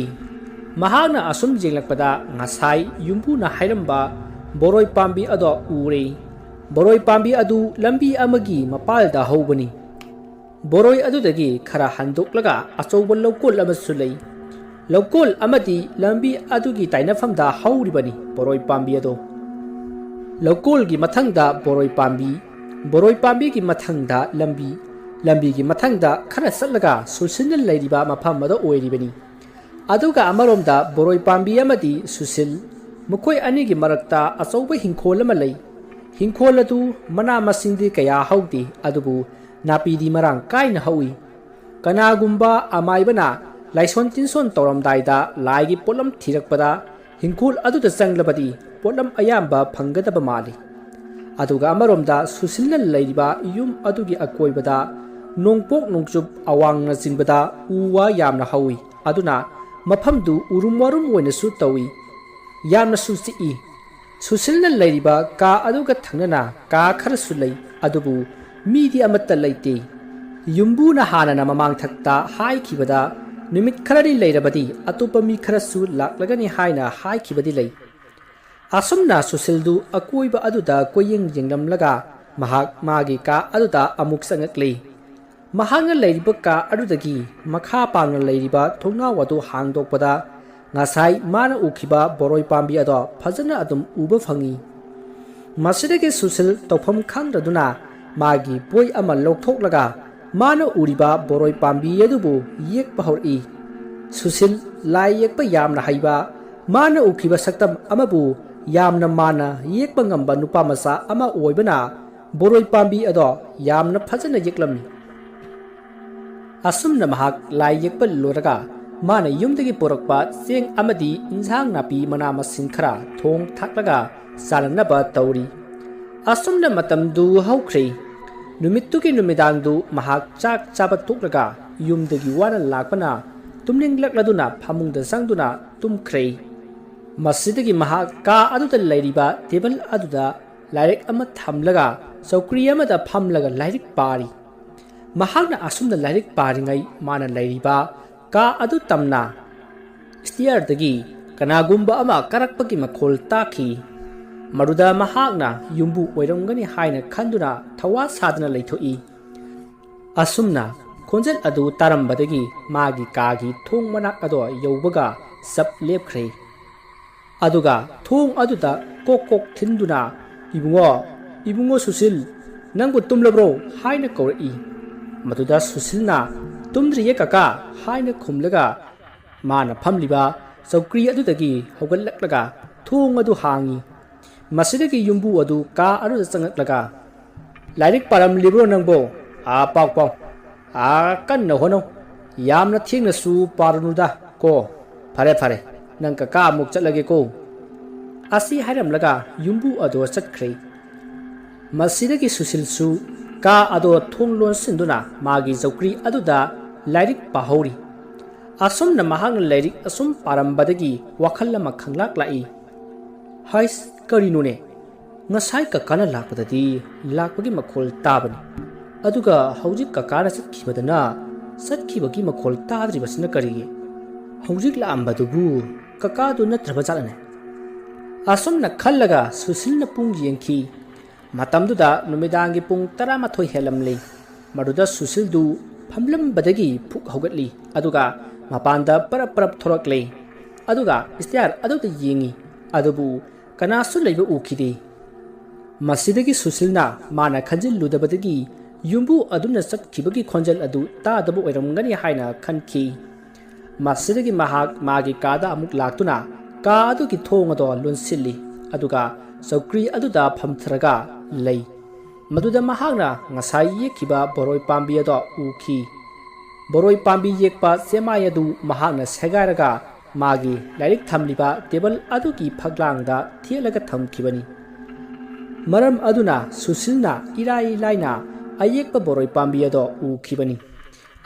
ꯃꯍꯥꯛꯅ ꯑꯁꯨꯝ ꯌꯦꯡꯂꯛꯄꯗ ꯉꯁꯥꯏ ꯌꯨꯝꯕꯨꯅ ꯍꯥꯏꯔꯝꯕ ꯕꯣꯔꯣꯏ ꯄꯥꯝꯕꯤ ꯑꯗꯣ ꯎꯔꯦ꯫ ꯕꯣꯔꯣꯏ ꯄꯥꯝꯕꯤ ꯑꯗꯨ ꯂꯝꯕꯤ ꯑꯃꯒꯤ ꯃꯄꯥꯜꯗ ꯍꯧꯕꯅꯤ꯫ ꯕꯣꯔꯣꯏ ꯑꯗꯨꯗꯒꯤ ꯈꯔ ꯍꯟꯗꯣꯛꯂꯒ ꯑꯆꯧꯕ ꯂꯧꯀꯣꯜ ꯑꯃꯁꯨ ꯂꯩ꯫ ꯂꯧꯀꯣꯜ ꯑꯃꯗꯤ ꯂꯝꯕꯤ ꯑꯗꯨꯒꯤ ꯇꯥꯏꯅꯐꯝꯗ ꯍꯧꯔꯤꯕꯅꯤ ꯕꯣꯔꯣꯏ ꯄꯥꯝꯕꯤ ꯑꯗꯣ꯫ ꯂꯧꯀꯣꯜꯒꯤ ꯃꯊꯪꯗ ꯕꯣꯔꯣꯏ ꯄꯥꯝꯕꯤ, ꯕꯣꯔꯣꯏ ꯄꯥꯝꯕꯤꯒꯤ ꯃꯊꯪꯗ ꯂꯝꯕꯤ, ꯂꯝꯕꯤꯒꯤ ꯃꯊꯪꯗ ꯈꯔ ꯆꯠꯂꯒ ꯁꯨꯁꯤꯜꯅ ꯂꯩꯔꯤꯕ ꯃꯐꯝ ꯑꯗꯨ ꯑꯣꯏꯔꯤꯕꯅꯤ꯫ ꯑꯗꯨꯒ ꯑꯃꯔꯣꯝꯗ ꯕꯣꯔꯣꯏ ꯄꯥꯝꯕꯤ ꯑꯃꯗꯤ ꯁꯨꯁꯤꯜ, ꯃꯈꯣꯏ ꯑꯅꯤꯒꯤ ꯃꯔꯛꯇ ꯑꯆꯧꯕ ꯍꯤꯡꯈꯣꯜ ꯑꯃ ꯂꯩ꯫ ꯏꯪꯈꯣꯜ ꯑꯗꯨ ꯃꯅꯥ ꯃꯁꯤꯡꯗꯤ ꯀꯌꯥ ꯍꯧꯗꯦ, ꯑꯗꯨꯕꯨ ꯅꯥꯄꯤꯗꯤ ꯃꯔꯥꯡ ꯀꯥꯏꯅ ꯍꯧꯏ꯫ ꯀꯅꯥꯒꯨꯝꯕ ꯑꯃꯥꯏꯕꯅ ꯂꯥꯏꯁꯣꯟ ꯇꯤꯟꯁꯣꯟ ꯇꯧꯔꯝꯗꯥꯏꯗ ꯂꯥꯏꯒꯤ ꯄꯣꯠꯂꯝ ꯊꯤꯔꯛꯄꯗ ꯍꯤꯡꯈꯣꯜ ꯑꯗꯨꯗ ꯆꯪꯂꯕꯗꯤ ꯄꯣꯠꯂꯝ ꯑꯌꯥꯝꯕ ꯐꯪꯒꯗꯕ ꯃꯥꯜꯂꯤ꯫ ꯑꯗꯨꯒ ꯑꯃꯔꯣꯝꯗ ꯁꯨꯁꯤꯜꯅ ꯂꯩꯔꯤꯕ ꯌꯨꯝ ꯑꯗꯨꯒꯤ ꯑꯀꯣꯏꯕꯗ ꯅꯣꯡꯄꯣꯛ ꯅꯣꯡꯆꯨꯞ ꯑꯋꯥꯡꯅꯆꯤꯡꯕꯗ ꯎ ꯋꯥ ꯌꯥꯝꯅ ꯍꯧꯏ꯫ ꯑꯗꯨꯅ ꯃꯐꯝꯗꯨ ꯎꯔꯨꯝ ꯋꯥꯔꯨꯝ ꯑꯣꯏꯅꯁꯨ ꯇꯧꯏ꯫ ꯌꯥꯝꯅꯁꯨ ꯆꯤꯛꯏ꯫ ꯁꯨꯁꯤꯜꯅ ꯂꯩꯔꯤꯕ ꯀꯥ ꯑꯗꯨꯒ ꯊꯪꯅꯅ ꯀꯥ ꯈꯔꯁꯨ ꯂꯩ, ꯑꯗꯨꯕꯨ ꯃꯤꯗꯤ ꯑꯃꯠꯇ ꯂꯩꯇꯦ꯫ ꯌꯨꯝꯕꯨꯅ ꯍꯥꯟꯅꯅ ꯃꯃꯥꯡꯊꯛꯇ ꯍꯥꯏꯈꯤꯕꯗ, ꯅꯨꯃꯤꯠ ꯈꯔꯅꯤ ꯂꯩꯔꯕꯗꯤ ꯑꯇꯣꯞꯄ ꯃꯤ ꯈꯔꯁꯨ ꯂꯥꯛꯂꯒꯅꯤ ꯍꯥꯏꯅ ꯍꯥꯏꯈꯤꯕꯗꯤ ꯂꯩ꯫ ꯑꯁꯨꯝꯅ ꯁꯨꯁꯤꯜꯗꯨ ꯑꯀꯣꯏꯕ ꯑꯗꯨꯗ ꯀꯣꯏꯌꯦꯡ ꯌꯦꯡꯂꯝꯂꯒ ꯃꯍꯥꯛ ꯃꯥꯒꯤ ꯀꯥ ꯑꯗꯨꯗ ꯑꯃꯨꯛ ꯆꯪꯂꯛꯂꯤ꯫ ꯃꯍꯥꯛꯅ ꯂꯩꯔꯤꯕ ꯀꯥ ꯑꯗꯨꯗꯒꯤ ꯃꯈꯥ ꯄꯥꯡꯅ ꯂꯩꯔꯤꯕ ꯊꯣꯡꯅꯥꯎ ꯑꯗꯨ ꯍꯥꯡꯗꯣꯛꯄꯗ, ꯉꯁꯥꯏ ꯃꯥꯅ ꯎꯈꯤꯕ ꯕꯣꯔꯣꯏ ꯄꯥꯝꯕꯤ ꯑꯗꯣ ꯐꯖꯅ ꯑꯗꯨꯝ ꯎꯕ ꯐꯪꯏ꯫ ꯃꯁꯤꯗꯒꯤ ꯁꯨꯁꯤꯜ ꯇꯧꯐꯝ ꯈꯪꯗ꯭ꯔꯗꯨꯅ ꯃꯥꯒꯤ ꯕꯣꯏ ꯑꯃ ꯂꯧꯊꯣꯛꯂꯒ ꯃꯥꯅ ꯎꯔꯤꯕ ꯕꯣꯔꯣꯏ ꯄꯥꯝꯕꯤ ꯑꯗꯨꯕꯨ ꯌꯦꯛꯄ ꯍꯧꯔꯛꯏ꯫ ꯁꯨꯁꯤꯜ ꯂꯥꯏ ꯌꯦꯛꯄ ꯌꯥꯝꯅ ꯍꯩꯕ, ꯃꯥꯅ ꯎꯈꯤꯕ ꯁꯛꯇꯝ ꯑꯃꯕꯨ ꯌꯥꯝꯅ ꯃꯥꯟꯅ ꯌꯦꯛꯄ ꯉꯝꯕ ꯅꯨꯄꯥ ꯃꯆꯥ ꯑꯃ ꯑꯣꯏꯕꯅ ꯕꯣꯔꯣꯏ ꯄꯥꯝꯕꯤ ꯑꯗꯣ ꯌꯥꯝꯅ ꯐꯖꯅ ꯌꯦꯛꯂꯝꯃꯤ꯫ ꯑꯁꯨꯝꯅ ꯃꯍꯥꯛ ꯂꯥꯏ ꯌꯦꯛꯄ ꯂꯣꯏꯔꯒ ꯃꯥꯅ ꯌꯨꯝꯗꯒꯤ ꯄꯨꯔꯛꯄ ꯆꯦꯡ ꯑꯃꯗꯤ ꯏꯟꯁꯥꯡ ꯅꯥꯄꯤ ꯃꯅꯥ ꯃꯁꯤꯡ ꯈꯔ ꯊꯣꯡ ꯊꯥꯛꯂꯒ ꯆꯥꯅꯅꯕ ꯇꯧꯔꯤ꯫ ꯑꯁꯨꯝꯅ ꯃꯇꯝꯗꯨ ꯍꯧꯈ꯭ꯔꯦ꯫ ꯅꯨꯃꯤꯠꯇꯨꯒꯤ ꯅꯨꯃꯤꯗꯥꯡꯗꯨ ꯃꯍꯥꯛ ꯆꯥꯛ ꯆꯥꯕ ꯇꯣꯛꯂꯒ ꯌꯨꯝꯗꯒꯤ ꯋꯥꯅ ꯂꯥꯛꯄꯅ ꯇꯨꯝꯅꯤꯡꯂꯛꯂꯗꯨꯅ ꯐꯃꯨꯡꯗ ꯆꯪꯗꯨꯅ ꯇꯨꯝꯈ꯭ꯔꯦ꯫ ꯃꯁꯤꯗꯒꯤ ꯃꯍꯥꯛ ꯀꯥ ꯑꯗꯨꯗ ꯂꯩꯔꯤꯕ ꯇꯦꯕꯜ ꯑꯗꯨꯗ ꯂꯥꯏꯔꯤꯛ ꯑꯃ ꯊꯝꯂꯒ ꯆꯧꯀ꯭ꯔꯤ ꯑꯃꯗ ꯐꯝꯂꯒ ꯂꯥꯏꯔꯤꯛ ꯄꯥꯔꯤ꯫ ꯃꯍꯥꯛꯅ ꯑꯁꯨꯝꯅ ꯂꯥꯏꯔꯤꯛ ꯄꯥꯔꯤꯉꯩ ꯃꯥꯅ ꯂꯩꯔꯤꯕ ꯀꯥ ꯑꯗꯨ ꯇꯝꯅ ꯁ꯭ꯇꯤꯌꯔꯗꯒꯤ ꯀꯅꯥꯒꯨꯝꯕ ꯑꯃ ꯀꯥꯔꯛꯄꯒꯤ ꯃꯈꯣꯜ ꯇꯥꯈꯤ꯫ ꯃꯗꯨꯗ ꯃꯍꯥꯛꯅ ꯌꯨꯝꯕꯨ ꯑꯣꯏꯔꯝꯒꯅꯤ ꯍꯥꯏꯅ ꯈꯟꯗꯨꯅ ꯊꯋꯥ ꯁꯥꯗꯅ ꯂꯩꯊꯣꯛꯏ꯫ ꯑꯁꯨꯝꯅ ꯈꯣꯟꯖꯦꯜ ꯑꯗꯨ ꯇꯥꯔꯝꯕꯗꯒꯤ ꯃꯥꯒꯤ ꯀꯥꯒꯤ ꯊꯣꯡ ꯃꯅꯥꯛ ꯑꯗꯣ ꯌꯧꯕꯒ ꯆꯞ ꯂꯦꯞꯈ꯭ꯔꯦ꯫ ꯑꯗꯨꯒ ꯊꯣꯡ ꯑꯗꯨꯗ ꯀꯣꯛ ꯀꯣꯛ ꯊꯤꯟꯗꯨꯅ, "ꯏꯕꯨꯡꯉꯣ, ꯏꯕꯨꯡꯉꯣ ꯁꯨꯁꯤꯜ, ꯅꯪꯕꯨ ꯇꯨꯝꯂꯕ꯭ꯔꯣ?" ꯍꯥꯏꯅ ꯀꯧꯔꯛꯏ꯫ ꯃꯗꯨꯗ ꯁꯨꯁꯤꯜꯅ, "ꯇꯨꯝꯗ꯭ꯔꯤꯌꯦ ꯀꯀꯥ" ꯍꯥꯏꯅ ꯈꯨꯝꯂꯒ ꯃꯥꯅ ꯐꯝꯂꯤꯕ ꯆꯧꯀ꯭ꯔꯤ ꯑꯗꯨꯗꯒꯤ ꯍꯧꯒꯠꯂꯛꯂꯒ ꯊꯣꯡ ꯑꯗꯨ ꯍꯥꯡꯏ꯫ ꯃꯁꯤꯗꯒꯤ ꯌꯨꯝꯕꯨ ꯑꯗꯨ ꯀꯥ ꯑꯗꯨꯗ ꯆꯪꯂꯛꯂꯒ, "ꯂꯥꯏꯔꯤꯛ ꯄꯥꯔꯝꯂꯤꯕ꯭ꯔꯣ ꯅꯪꯕꯣ? ꯑꯥ, ꯄꯥꯎ ꯄꯥꯎ꯫ ꯑꯥ, ꯀꯟꯅ ꯍꯣꯠꯅꯧ꯫ ꯌꯥꯝꯅ ꯊꯦꯡꯅꯁꯨ ꯄꯥꯔꯨꯅꯨꯗ ꯀꯣ꯫ ꯐꯔꯦ, ꯐꯔꯦ, ꯅꯪ ꯀꯀꯥ ꯑꯃꯨꯛ ꯆꯠꯂꯒꯦꯀꯣ"꯫ ꯑꯁꯤ ꯍꯥꯏꯔꯝꯂꯒ ꯌꯨꯝꯕꯨ ꯑꯗꯣ ꯆꯠꯈ꯭ꯔꯦ꯫ ꯃꯁꯤꯗꯒꯤ ꯁꯨꯁꯤꯜꯁꯨ ꯀꯥ ꯑꯗꯣ ꯊꯣꯡ ꯂꯣꯟꯁꯤꯟꯗꯨꯅ ꯃꯥꯒꯤ ꯆꯧꯀ꯭ꯔꯤ ꯑꯗꯨꯗ ꯂꯥꯏꯔꯤꯛ ꯄꯥꯍꯧꯔꯤ꯫ ꯑꯁꯨꯝꯅ ꯃꯍꯥꯛꯅ ꯂꯥꯏꯔꯤꯛ ꯑꯁꯨꯝ ꯄꯥꯔꯝꯕꯗꯒꯤ ꯋꯥꯈꯜ ꯑꯃ ꯈꯪꯂꯥꯛ ꯂꯥꯛꯏ꯫ "ꯍꯩꯁ, ꯀꯔꯤꯅꯣꯅꯦ? ꯉꯁꯥꯏ ꯀꯀꯥꯅ ꯂꯥꯛꯄꯗꯗꯤ ꯂꯥꯛꯄꯒꯤ ꯃꯈꯣꯜ ꯇꯥꯕꯅꯤ, ꯑꯗꯨꯒ ꯍꯧꯖꯤꯛ ꯀꯀꯥꯅ ꯆꯠꯈꯤꯕꯗꯅ ꯆꯠꯈꯤꯕꯒꯤ ꯃꯈꯣꯜ ꯇꯥꯗ꯭ꯔꯤꯕꯁꯤꯅ ꯀꯔꯤꯒꯤ? ꯍꯧꯖꯤꯛ ꯂꯥꯛꯑꯝꯕꯗꯨꯕꯨ ꯀꯀꯥꯗꯨ ꯅꯠꯇ꯭ꯔꯕ ꯖꯥꯠꯂꯅꯦ?" ꯑꯁꯨꯝꯅ ꯈꯜꯂꯒ ꯁꯨꯁꯤꯜꯅ ꯄꯨꯡ ꯌꯦꯡꯈꯤ꯫ ꯃꯇꯝꯗꯨꯗ ꯅꯨꯃꯤꯗꯥꯡꯒꯤ ꯄꯨꯡ ꯇꯔꯥꯃꯥꯊꯣꯏ ꯍꯦꯜꯂꯝꯂꯤ꯫ ꯃꯗꯨꯗ ꯁꯨꯁꯤꯜꯗꯨ ꯐꯝꯂꯝꯕꯗꯒꯤ ꯐꯨꯛ ꯍꯧꯒꯠꯂꯤ, ꯑꯗꯨꯒ ꯃꯄꯥꯟꯗ ꯄꯔꯞ ꯄꯔꯞ ꯊꯣꯔꯛꯂꯦ꯫ ꯑꯗꯨꯒ ꯁ꯭ꯇꯦꯌꯔ ꯑꯗꯨꯗ ꯌꯦꯡꯉꯤ, ꯑꯗꯨꯕꯨ ꯀꯅꯥꯁꯨ ꯂꯩꯕ ꯎꯈꯤꯗꯦ꯫ ꯃꯁꯤꯗꯒꯤ ꯁꯨꯁꯤꯜꯅ ꯃꯥꯅ ꯈꯟꯖꯤꯜꯂꯨꯗꯕꯗꯒꯤ ꯌꯨꯝꯕꯨ ꯑꯗꯨꯅ ꯆꯠꯈꯤꯕꯒꯤ ꯈꯣꯟꯖꯦꯜ ꯑꯗꯨ ꯇꯥꯗꯕ ꯑꯣꯏꯔꯝꯒꯅꯤ ꯍꯥꯏꯅ ꯈꯟꯈꯤ꯫ ꯃꯁꯤꯗꯒꯤ ꯃꯍꯥꯛ ꯃꯥꯒꯤ ꯀꯥꯗ ꯑꯃꯨꯛ ꯂꯥꯛꯇꯨꯅ ꯀꯥ ꯑꯗꯨꯒꯤ ꯊꯣꯡ ꯑꯗꯣ ꯂꯣꯟꯁꯤꯜꯂꯤ, ꯑꯗꯨꯒ ꯆꯧꯀ꯭ꯔꯤ ꯑꯗꯨꯗ ꯐꯝꯊꯔꯒ ꯂꯩ꯫ ꯃꯗꯨꯗ ꯃꯍꯥꯛꯅ ꯉꯁꯥꯏ ꯌꯦꯛꯈꯤꯕ ꯕꯣꯔꯣꯏ ꯄꯥꯝꯕꯤ ꯑꯗꯣ ꯎꯈꯤ꯫ ꯕꯣꯔꯣꯏ ꯄꯥꯝꯕꯤ ꯌꯦꯛꯄ ꯆꯦꯃꯥꯏ ꯑꯗꯨ ꯃꯍꯥꯛꯅ ꯁꯦꯒꯥꯏꯔꯒ ꯃꯥꯒꯤ ꯂꯥꯏꯔꯤꯛ ꯊꯝꯂꯤꯕ ꯇꯦꯕꯜ ꯑꯗꯨꯒꯤ ꯐꯛꯂꯥꯡꯗ ꯊꯦꯠꯂꯒ ꯊꯝꯈꯤꯕꯅꯤ꯫ ꯃꯔꯝ ꯑꯗꯨꯅ ꯁꯨꯁꯤꯜꯅ ꯏꯔꯥꯏ ꯂꯥꯏꯅ ꯑꯌꯦꯛꯄ ꯕꯣꯔꯣꯏ ꯄꯥꯝꯕꯤ ꯑꯗꯣ ꯎꯈꯤꯕꯅꯤ꯫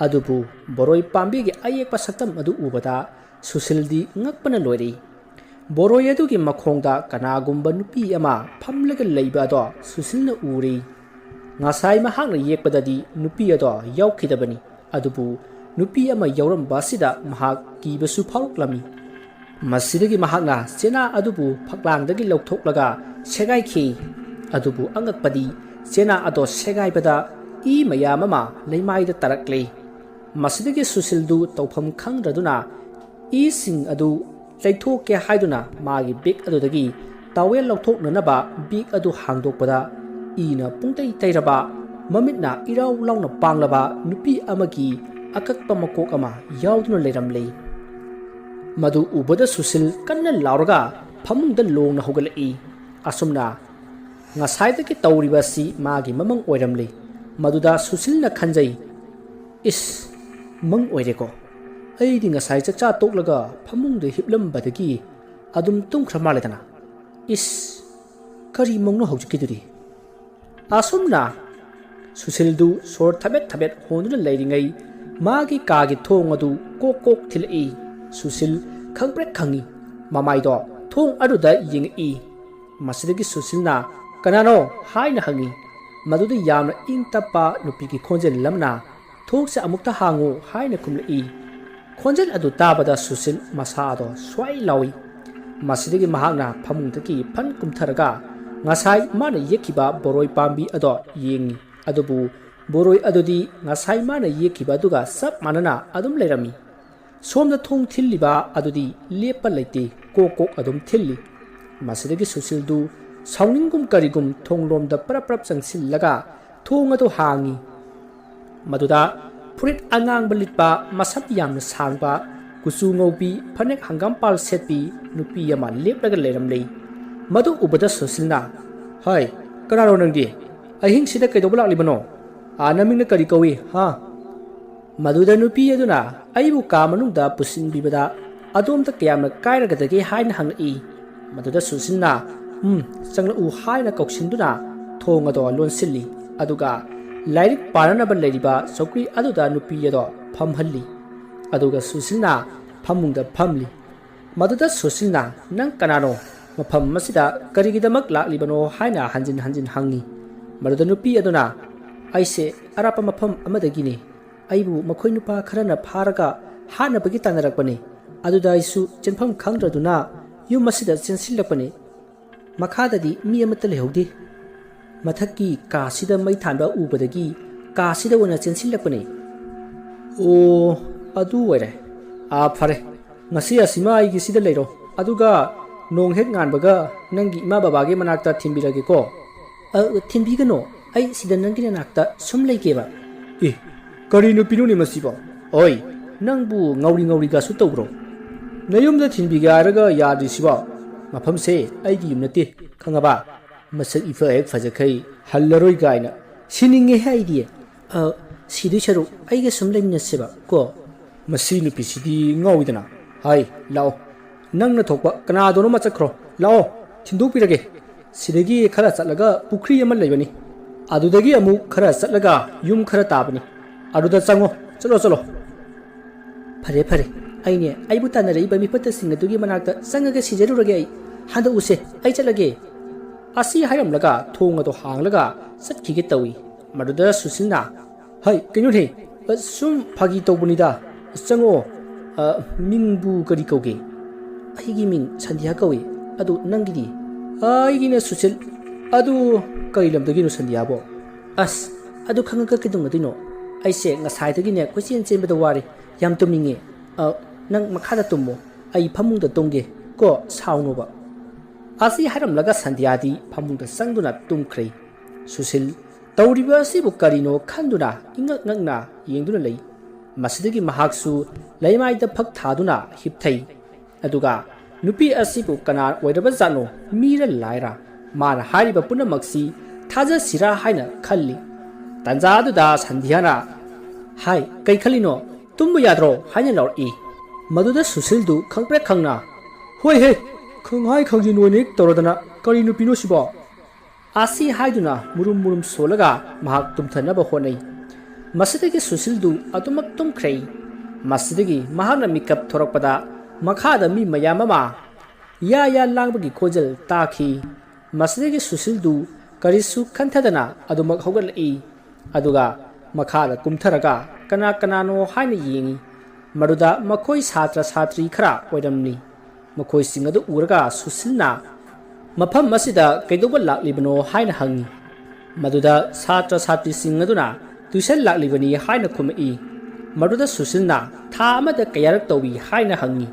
ꯑꯗꯨꯕꯨ ꯕꯣꯔꯣꯏ ꯄꯥꯝꯕꯤꯒꯤ ꯑꯌꯦꯛꯄ ꯁꯛꯇꯝ ꯑꯗꯨ ꯎꯕꯗ ꯁꯨꯁꯤꯜꯗꯤ ꯉꯛꯄꯅ ꯂꯣꯏꯔꯦ꯫ ꯕꯣꯔꯣꯏ ꯑꯗꯨꯒꯤ ꯃꯈꯣꯡꯗ ꯀꯅꯥꯒꯨꯝꯕ ꯅꯨꯄꯤ ꯑꯃ ꯐꯝꯂꯒ ꯂꯩꯕ ꯑꯗꯣ ꯁꯨꯁꯤꯜꯅ ꯎꯔꯦ꯫ ꯉꯁꯥꯏ ꯃꯍꯥꯛꯅ ꯌꯦꯛꯄꯗꯗꯤ ꯅꯨꯄꯤ ꯑꯗꯣ ꯌꯥꯎꯈꯤꯗꯕꯅꯤ, ꯑꯗꯨꯕꯨ ꯅꯨꯄꯤ ꯑꯃ ꯌꯥꯎꯔꯝꯕ ꯑꯁꯤꯗ ꯃꯍꯥꯛ ꯀꯤꯕꯁꯨ ꯐꯥꯎꯔꯛꯂꯝꯃꯤ꯫ ꯃꯁꯤꯗꯒꯤ ꯃꯍꯥꯛꯅ ꯆꯦꯅꯥ ꯑꯗꯨꯕꯨ ꯐꯛꯂꯥꯡꯗꯒꯤ ꯂꯧꯊꯣꯛꯂꯒ ꯁꯦꯒꯥꯏꯈꯤ꯫ ꯑꯗꯨꯕꯨ ꯑꯉꯛꯄꯗꯤ, ꯆꯦꯅꯥ ꯑꯗꯣ ꯁꯦꯒꯥꯏꯕꯗ ꯏ ꯃꯌꯥꯝ ꯑꯃ ꯂꯩꯃꯥꯏꯗ ꯇꯥꯔꯛꯂꯦ꯫ ꯃꯁꯤꯗꯒꯤ ꯁꯨꯁꯤꯜꯗꯨ ꯇꯧꯐꯝ ꯈꯪꯗ꯭ꯔꯗꯨꯅ ꯏꯁꯤꯡ ꯑꯗꯨ ꯂꯩꯊꯣꯛꯀꯦ ꯍꯥꯏꯗꯨꯅ ꯃꯥꯒꯤ ꯕꯦꯒ ꯑꯗꯨꯗꯒꯤ ꯇꯥꯋꯦꯜ ꯂꯧꯊꯣꯛꯅꯅꯕ ꯕꯦꯒ ꯑꯗꯨ ꯍꯥꯡꯗꯣꯛꯄꯗ, ꯏꯅ ꯄꯨꯡꯇꯩ ꯇꯩꯔꯕ, ꯃꯃꯤꯠꯅ ꯏꯔꯥꯎ ꯂꯥꯎꯅ ꯄꯥꯡꯂꯕ ꯅꯨꯄꯤ ꯑꯃꯒꯤ ꯑꯀꯛꯄ ꯃꯀꯣꯛ ꯑꯃ ꯌꯥꯎꯗꯨꯅ ꯂꯩꯔꯝꯂꯦ꯫ ꯃꯗꯨ ꯎꯕꯗ ꯁꯨꯁꯤꯜ ꯀꯟꯅ ꯂꯥꯎꯔꯒ ꯐꯃꯨꯡꯗ ꯂꯣꯡꯅ ꯍꯧꯒꯠꯂꯛꯏ꯫ ꯑꯁꯨꯝꯅ ꯉꯁꯥꯏꯗꯒꯤ ꯇꯧꯔꯤꯕ ꯑꯁꯤ ꯃꯥꯒꯤ ꯃꯃꯪ ꯑꯣꯏꯔꯝꯂꯤ꯫ ꯃꯗꯨꯗ ꯁꯨꯁꯤꯜꯅ ꯈꯟꯖꯩ, "ꯏꯁ, ꯃꯪ ꯑꯣꯏꯔꯦꯀꯣ꯫ ꯑꯩꯗꯤ ꯉꯁꯥꯏ ꯆꯥꯛꯆꯥ ꯇꯣꯛꯂꯒ ꯐꯃꯨꯡꯗ ꯍꯤꯞꯂꯝꯕꯗꯒꯤ ꯑꯗꯨꯝ ꯇꯨꯝꯈ꯭ꯔ ꯃꯥꯜꯂꯦꯗꯅ꯫ ꯏꯁ, ꯀꯔꯤ ꯃꯪꯅꯣ ꯍꯧꯖꯤꯛꯀꯤꯗꯨꯗꯤ?" ꯑꯁꯨꯝꯅ ꯁꯨꯁꯤꯜꯗꯨ ꯁꯣꯔ ꯊꯕꯦꯠ ꯊꯕꯦꯠ ꯍꯣꯟꯗꯨꯅ ꯂꯩꯔꯤꯉꯩ, ꯃꯥꯒꯤ ꯀꯥꯒꯤ ꯊꯣꯡ ꯑꯗꯨ ꯀꯣꯛ ꯀꯣꯛ ꯊꯤꯜꯂꯛꯏ꯫ ꯁꯨꯁꯤꯜ ꯈꯪꯄ꯭ꯔꯦꯛ ꯈꯪꯏ꯫ ꯃꯃꯥꯏꯗꯣ ꯊꯣꯡ ꯑꯗꯨꯗ ꯌꯦꯡꯉꯛꯏ꯫ ꯃꯁꯤꯗꯒꯤ ꯁꯨꯁꯤꯜꯅ, "ꯀꯅꯥꯅꯣ?" ꯍꯥꯏꯅ ꯍꯪꯏ꯫ ꯃꯗꯨꯗ ꯌꯥꯝꯅ ꯏꯪ ꯇꯞꯄ ꯅꯨꯄꯤꯒꯤ ꯈꯣꯟꯖꯦꯜ ꯑꯃꯅ, "ꯊꯣꯡꯁꯦ ꯑꯃꯨꯛꯇ ꯍꯥꯡꯉꯨ" ꯍꯥꯏꯅ ꯈꯨꯝꯂꯛꯏ꯫ ꯈꯣꯟꯖꯦꯜ ꯑꯗꯨ ꯇꯥꯕꯗ ꯁꯨꯁꯤꯜ ꯃꯁꯥꯗꯣ ꯁ꯭ꯋꯥꯏ ꯂꯥꯎꯏ꯫ ꯃꯁꯤꯗꯒꯤ ꯃꯍꯥꯛꯅ ꯐꯃꯨꯡꯗꯒꯤ ꯐꯟ ꯀꯨꯝꯊꯔꯒ ꯉꯁꯥꯏ ꯃꯥꯅ ꯌꯦꯛꯈꯤꯕ ꯕꯣꯔꯣꯏ ꯄꯥꯝꯕꯤ ꯑꯗꯣ ꯌꯦꯡꯉꯤ꯫ ꯑꯗꯨꯕꯨ ꯕꯣꯔꯣꯏ ꯑꯗꯨꯗꯤ ꯉꯁꯥꯏ ꯃꯥꯅ ꯌꯦꯛꯈꯤꯕ ꯑꯗꯨꯒ ꯆꯞ ꯃꯥꯟꯅꯅ ꯑꯗꯨꯝ ꯂꯩꯔꯝꯃꯤ꯫ ꯁꯣꯝꯗ ꯊꯣꯡ ꯊꯤꯜꯂꯤꯕ ꯑꯗꯨꯗꯤ ꯂꯦꯞꯄ ꯂꯩꯇꯦ, ꯀꯣꯛ ꯀꯣꯛ ꯑꯗꯨꯝ ꯊꯤꯜꯂꯤ꯫ ꯃꯁꯤꯗꯒꯤ ꯁꯨꯁꯤꯜꯗꯨ ꯁꯥꯎꯅꯤꯡꯒꯨꯝ ꯀꯔꯤꯒꯨꯝ ꯊꯣꯡꯂꯣꯝꯗ ꯄꯔꯞ ꯄꯔꯞ ꯆꯪꯁꯤꯜꯂꯒ ꯊꯣꯡ ꯑꯗꯨ ꯍꯥꯡꯉꯤ꯫ ꯃꯗꯨꯗ ꯐꯨꯔꯤꯠ ꯑꯉꯥꯡꯕ ꯂꯤꯠꯄ, ꯃꯁꯝ ꯌꯥꯝꯅ ꯁꯥꯡꯕ, ꯀꯨꯆꯨ ꯉꯧꯕꯤ, ꯐꯅꯦꯛ ꯍꯪꯒꯥꯝꯄꯥꯜ ꯁꯦꯠꯄꯤ ꯅꯨꯄꯤ ꯑꯃ ꯂꯦꯞꯂꯒ ꯂꯩꯔꯝꯂꯦ꯫ ꯃꯗꯨ ꯎꯕꯗ ꯁꯨꯁꯤꯜꯅ, "ꯍꯩ, ꯀꯅꯥꯅꯣ ꯅꯪꯗꯤ? ꯑꯍꯤꯡꯁꯤꯗ ꯀꯩꯗꯧꯕ ꯂꯥꯛꯂꯤꯕꯅꯣ? ꯑꯥ, ꯅꯃꯤꯡꯅ ꯀꯔꯤ ꯀꯧꯏ, ꯍꯥ?" ꯃꯗꯨꯗ ꯅꯨꯄꯤ ꯑꯗꯨꯅ ꯑꯩꯕꯨ ꯀꯥ ꯃꯅꯨꯡꯗ ꯄꯨꯁꯤꯟꯕꯤꯕꯗ ꯑꯗꯣꯝꯗ ꯀꯌꯥꯝꯅ ꯀꯥꯏꯔꯒꯗꯒꯦ ꯍꯥꯏꯅ ꯍꯪꯂꯛꯏ꯫ ꯃꯗꯨꯗ ꯁꯨꯁꯤꯜꯅ, "ꯎꯝ, ꯆꯪꯂꯛꯎ" ꯍꯥꯏꯅ ꯀꯧꯁꯤꯟꯗꯨꯅ ꯊꯣꯡ ꯑꯗꯣ ꯂꯣꯟꯁꯤꯜꯂꯤ꯫ ꯑꯗꯨꯒ ꯂꯥꯏꯔꯤꯛ ꯄꯥꯅꯅꯕ ꯂꯩꯔꯤꯕ ꯆꯧꯀ꯭ꯔꯤ ꯑꯗꯨꯗ ꯅꯨꯄꯤ ꯑꯗꯣ ꯐꯝꯍꯜꯂꯤ꯫ ꯑꯗꯨꯒ ꯁꯨꯁꯤꯜꯅ ꯐꯃꯨꯡꯗ ꯐꯝꯂꯤ꯫ ꯃꯗꯨꯗ ꯁꯨꯁꯤꯜꯅ, "ꯅꯪ ꯀꯅꯥꯅꯣ? ꯃꯐꯝ ꯑꯁꯤꯗ ꯀꯔꯤꯒꯤꯗꯃꯛ ꯂꯥꯛꯂꯤꯕꯅꯣ?" ꯍꯥꯏꯅ ꯍꯟꯖꯤꯟ ꯍꯟꯖꯤꯟ ꯍꯪꯉꯤ꯫ ꯃꯗꯨꯗ ꯅꯨꯄꯤ ꯑꯗꯨꯅ, "ꯑꯩꯁꯦ ꯑꯔꯥꯞꯄ ꯃꯐꯝ ꯑꯃꯗꯒꯤꯅꯤ꯫ ꯑꯩꯕꯨ ꯃꯈꯣꯏ ꯅꯨꯄꯥ ꯈꯔꯅ ꯐꯥꯔꯒ ꯍꯥꯠꯅꯕꯒꯤ ꯇꯥꯟꯅꯔꯛꯄꯅꯤ꯫ ꯑꯗꯨꯗ ꯑꯩꯁꯨ ꯆꯦꯟꯐꯝ ꯈꯪꯗ꯭ꯔꯗꯨꯅ ꯌꯨꯝ ꯑꯁꯤꯗ ꯆꯦꯟꯁꯤꯜꯂꯛꯄꯅꯤ꯫ ꯃꯈꯥꯗꯗꯤ ꯃꯤ ꯑꯃꯠꯇ ꯂꯩꯍꯧꯗꯦ꯫ ꯃꯊꯛꯀꯤ ꯀꯥꯁꯤꯗ ꯃꯩ ꯊꯥꯟꯕ ꯎꯕꯗꯒꯤ ꯀꯥꯁꯤꯗ ꯑꯣꯏꯅ ꯆꯦꯟꯁꯤꯜꯂꯛꯄꯅꯤ꯫" "ꯑꯣ, ꯑꯗꯨ ꯑꯣꯏꯔꯦ꯫ ꯑꯥ, ꯐꯔꯦ꯫ ꯉꯁꯤ ꯑꯁꯤꯃ ꯑꯩꯒꯤ ꯁꯤꯗ ꯂꯩꯔꯣ꯫ ꯑꯗꯨꯒ ꯅꯣꯡ ꯍꯦꯛ ꯉꯥꯟꯕꯒ ꯅꯪꯒꯤ ꯏꯃꯥ ꯕꯕꯥꯒꯤ ꯃꯅꯥꯛꯇ ꯊꯤꯟꯕꯤꯔꯒꯦꯀꯣ꯫" "ꯑ, ꯊꯤꯟꯕꯤꯒꯅꯣ꯫ ꯑꯩ ꯁꯤꯗ ꯅꯪꯒꯤ ꯅꯅꯥꯛꯇ ꯁꯨꯝ ꯂꯩꯒꯦꯕ꯫" "ꯑꯦ, ꯀꯔꯤ ꯅꯨꯄꯤꯅꯣꯅꯦ ꯃꯁꯤꯕꯣ? ꯑꯣꯏ, ꯅꯪꯕꯨ ꯉꯥꯎꯔꯤ ꯉꯥꯎꯔꯤꯒꯁꯨ ꯇꯧꯕ꯭ꯔꯣ? ꯅꯌꯨꯝꯗ ꯊꯤꯟꯕꯤꯒꯦ ꯍꯥꯏꯔꯒ ꯌꯥꯗ꯭ꯔꯤꯁꯤꯕꯣ?" "ꯃꯐꯝꯁꯦ ꯑꯩꯒꯤ ꯌꯨꯝ ꯅꯠꯇꯦ, ꯈꯪꯉꯕ? ꯃꯁꯛ ꯏꯐ ꯍꯦꯛ ꯐꯖꯈꯩ ꯍꯜꯂꯔꯣꯏ ꯀꯥꯏꯅ꯫ ꯁꯤꯅꯤꯡꯉꯦꯍꯦ ꯑꯩꯗꯤ꯫ ꯑ, ꯁꯤꯗꯣꯏ ꯁꯔꯨꯛ ꯑꯩꯒ ꯁꯨꯝ ꯂꯩꯃꯤꯟꯅꯁꯦꯕ ꯀꯣ?" "ꯃꯁꯤ ꯅꯨꯄꯤꯁꯤꯗꯤ ꯉꯥꯎꯏꯗꯅ꯫ ꯍꯥꯏ, ꯂꯥꯛꯑꯣ꯫ ꯅꯪꯅ ꯊꯣꯛꯄ ꯀꯅꯥꯗꯅꯣꯃ ꯆꯠꯈ꯭ꯔꯣ꯫ ꯂꯥꯛꯑꯣ, ꯊꯤꯟꯗꯣꯛꯄꯤꯔꯒꯦ꯫ ꯁꯤꯗꯒꯤ ꯈꯔ ꯆꯠꯂꯒ ꯄꯨꯈ꯭ꯔꯤ ꯑꯃ ꯂꯩꯕꯅꯤ꯫ ꯑꯗꯨꯗꯒꯤ ꯑꯃꯨꯛ ꯈꯔ ꯆꯠꯂꯒ ꯌꯨꯝ ꯈꯔ ꯇꯥꯕꯅꯤ꯫ ꯑꯗꯨꯗ ꯆꯪꯉꯣ꯫ ꯆꯠꯂꯣ, ꯆꯠꯂꯣ꯫" "ꯐꯔꯦ, ꯐꯔꯦ꯫ ꯑꯩꯅꯦ, ꯑꯩꯕꯨ ꯇꯥꯟꯅꯔꯛꯏꯕ ꯃꯤꯐꯠꯇꯁꯤꯡ ꯑꯗꯨꯒꯤ ꯃꯅꯥꯛꯇ ꯆꯪꯉꯒ ꯁꯤꯖꯔꯨꯔꯒꯦ ꯑꯩ꯫ ꯍꯟꯗꯛꯎꯁꯦ, ꯑꯩ ꯆꯠꯂꯒꯦ꯫" ꯑꯁꯤ ꯍꯥꯏꯔꯝꯂꯒ ꯊꯣꯡ ꯑꯗꯨ ꯍꯥꯡꯂꯒ ꯆꯠꯈꯤꯒꯦ ꯇꯧꯏ꯫ ꯃꯗꯨꯗ ꯁꯨꯁꯤꯜꯅ, "ꯍꯩ, ꯀꯩꯅꯣꯅꯦ? ꯑ, ꯁꯨꯝ ꯐꯥꯒꯤ ꯇꯧꯕꯅꯤꯗ꯫ ꯆꯪꯉꯛꯑꯣ꯫ ꯑ, ꯃꯤꯡꯕꯨ ꯀꯔꯤ ꯀꯧꯒꯦ?" "ꯑꯩꯒꯤ ꯃꯤꯡ ꯁꯟꯙ꯭ꯌꯥ ꯀꯧꯏ꯫ ꯑꯗꯨ ꯅꯪꯒꯤꯗꯤ?" "ꯑꯩꯒꯤꯅ ꯁꯨꯁꯤꯜ꯫" "ꯑꯗꯨ ꯀꯔꯤ ꯂꯝꯗꯒꯤꯅꯣ ꯁꯟꯙ꯭ꯌꯥꯕꯣ?" "ꯑꯁ, ꯑꯗꯨ ꯈꯪꯉꯒ ꯀꯩꯗꯧꯅꯗꯣꯏꯅꯣ? ꯑꯩꯁꯦ ꯉꯁꯥꯏꯗꯒꯤꯅꯦ ꯀꯣꯏꯆꯦꯟ ꯆꯦꯟꯕꯗ ꯋꯥꯔꯦ꯫ ꯌꯥꯝ ꯇꯨꯝꯅꯤꯡꯉꯦ꯫ ꯑ, ꯅꯪ ꯃꯈꯥꯗ ꯇꯨꯝꯃꯣ, ꯑꯩ ꯐꯃꯨꯡꯗ ꯇꯨꯝꯒꯦ ꯀꯣ, ꯁꯥꯎꯅꯣꯕ꯫" ꯑꯁꯤ ꯍꯥꯏꯔꯝꯂꯒ ꯁꯟꯙ꯭ꯌꯥꯗꯤ ꯐꯃꯨꯡꯗ ꯆꯪꯗꯨꯅ ꯇꯨꯝꯈ꯭ꯔꯦ꯫ ꯁꯨꯁꯤꯜ ꯇꯧꯔꯤꯕ ꯑꯁꯤꯕꯨ ꯀꯔꯤꯅꯣ ꯈꯟꯗꯨꯅ ꯏꯉꯛ ꯉꯛꯅ ꯌꯦꯡꯗꯨꯅ ꯂꯩ꯫ ꯃꯁꯤꯗꯒꯤ ꯃꯍꯥꯛꯁꯨ ꯂꯩꯃꯥꯏꯗ ꯐꯛ ꯊꯥꯗꯨꯅ ꯍꯤꯞꯊꯩ꯫ ꯑꯗꯨꯒ ꯅꯨꯄꯤ ꯑꯁꯤꯕꯨ ꯀꯅꯥ ꯑꯣꯏꯔꯕꯖꯥꯠꯅꯣ, ꯃꯤꯔ ꯂꯥꯏꯔ? ꯃꯥꯅ ꯍꯥꯏꯔꯤꯕ ꯄꯨꯝꯅꯃꯛꯁꯤ ꯊꯥꯖꯁꯤꯔꯥ ꯍꯥꯏꯅ ꯈꯜꯂꯤ꯫ ꯇꯥꯟꯖꯥ ꯑꯗꯨꯗ ꯁꯟꯙ꯭ꯌꯥꯅ, "ꯍꯥꯏ, ꯀꯩ ꯈꯜꯂꯤꯅꯣ? ꯇꯨꯝꯕ ꯌꯥꯗ꯭ꯔꯣ?" ꯍꯥꯏꯅ ꯂꯥꯎꯔꯛꯏ꯫ ꯃꯗꯨꯗ ꯁꯨꯁꯤꯜꯗꯨ ꯈꯪꯄ꯭ꯔꯦꯛ ꯈꯪꯅ, "ꯍꯣꯏ ꯍꯦ, ꯈꯪꯍꯥꯏ ꯈꯪꯖꯤꯟ ꯑꯣꯏꯅ ꯍꯦꯛ ꯇꯧꯔꯗꯅ, ꯀꯔꯤ ꯅꯨꯄꯤꯅꯣ ꯁꯤꯕꯣ?" ꯑꯁꯤ ꯍꯥꯏꯗꯨꯅ ꯃꯨꯔꯨꯝ ꯃꯨꯔꯨꯝ ꯁꯣꯜꯂꯒ ꯃꯍꯥꯛ ꯇꯨꯝꯊꯅꯕ ꯍꯣꯠꯅꯩ꯫ ꯃꯁꯤꯗꯒꯤ ꯁꯨꯁꯤꯜꯗꯨ ꯑꯗꯨꯃꯛ ꯇꯨꯝꯈ꯭ꯔꯦ꯫ ꯃꯁꯤꯗꯒꯤ ꯃꯍꯥꯛꯅ ꯃꯤꯀꯞ ꯊꯣꯔꯛꯄꯗ ꯃꯈꯥꯗ ꯃꯤ ꯃꯌꯥꯝ ꯑꯃ ꯌꯥ ꯌꯥ ꯂꯥꯡꯕꯒꯤ ꯈꯣꯟꯖꯦꯜ ꯇꯥꯈꯤ꯫ ꯃꯁꯤꯗꯒꯤ ꯁꯨꯁꯤꯜꯗꯨ ꯀꯔꯤꯁꯨ ꯈꯟꯊꯗꯅ ꯑꯗꯨꯃꯛ ꯍꯧꯒꯠꯂꯛꯏ꯫ ꯑꯗꯨꯒ ꯃꯈꯥꯗ ꯀꯨꯝꯊꯔꯒ ꯀꯅꯥ ꯀꯅꯥꯅꯣ ꯍꯥꯏꯅ ꯌꯦꯡꯏ꯫ ꯃꯗꯨꯗ ꯃꯈꯣꯏ ꯁꯥꯇ꯭ꯔ ꯁꯥꯇ꯭ꯔꯤ ꯈꯔ ꯑꯣꯏꯔꯝꯂꯤ꯫ ꯃꯈꯣꯏꯁꯤꯡ ꯑꯗꯨ ꯎꯔꯒ ꯁꯨꯁꯤꯜꯅ ꯃꯐꯝ ꯑꯁꯤꯗ ꯀꯩꯗꯧꯕ ꯂꯥꯛꯂꯤꯕꯅꯣ ꯍꯥꯏꯅ ꯍꯪꯏ꯫ ꯃꯗꯨꯗ ꯁꯥꯇ꯭ꯔ ꯁꯥꯇ꯭ꯔꯤꯁꯤꯡ ꯑꯗꯨꯅ ꯇ꯭ꯌꯨꯁꯟ ꯂꯥꯛꯂꯤꯕꯅꯤ ꯍꯥꯏꯅ ꯈꯨꯝꯃꯛꯏ꯫ ꯃꯗꯨꯗ ꯁꯨꯁꯤꯜꯅ ꯊꯥ ꯑꯃꯗ ꯀꯌꯥꯔꯛ ꯇꯧꯏ ꯍꯥꯏꯅ ꯍꯪꯏ꯫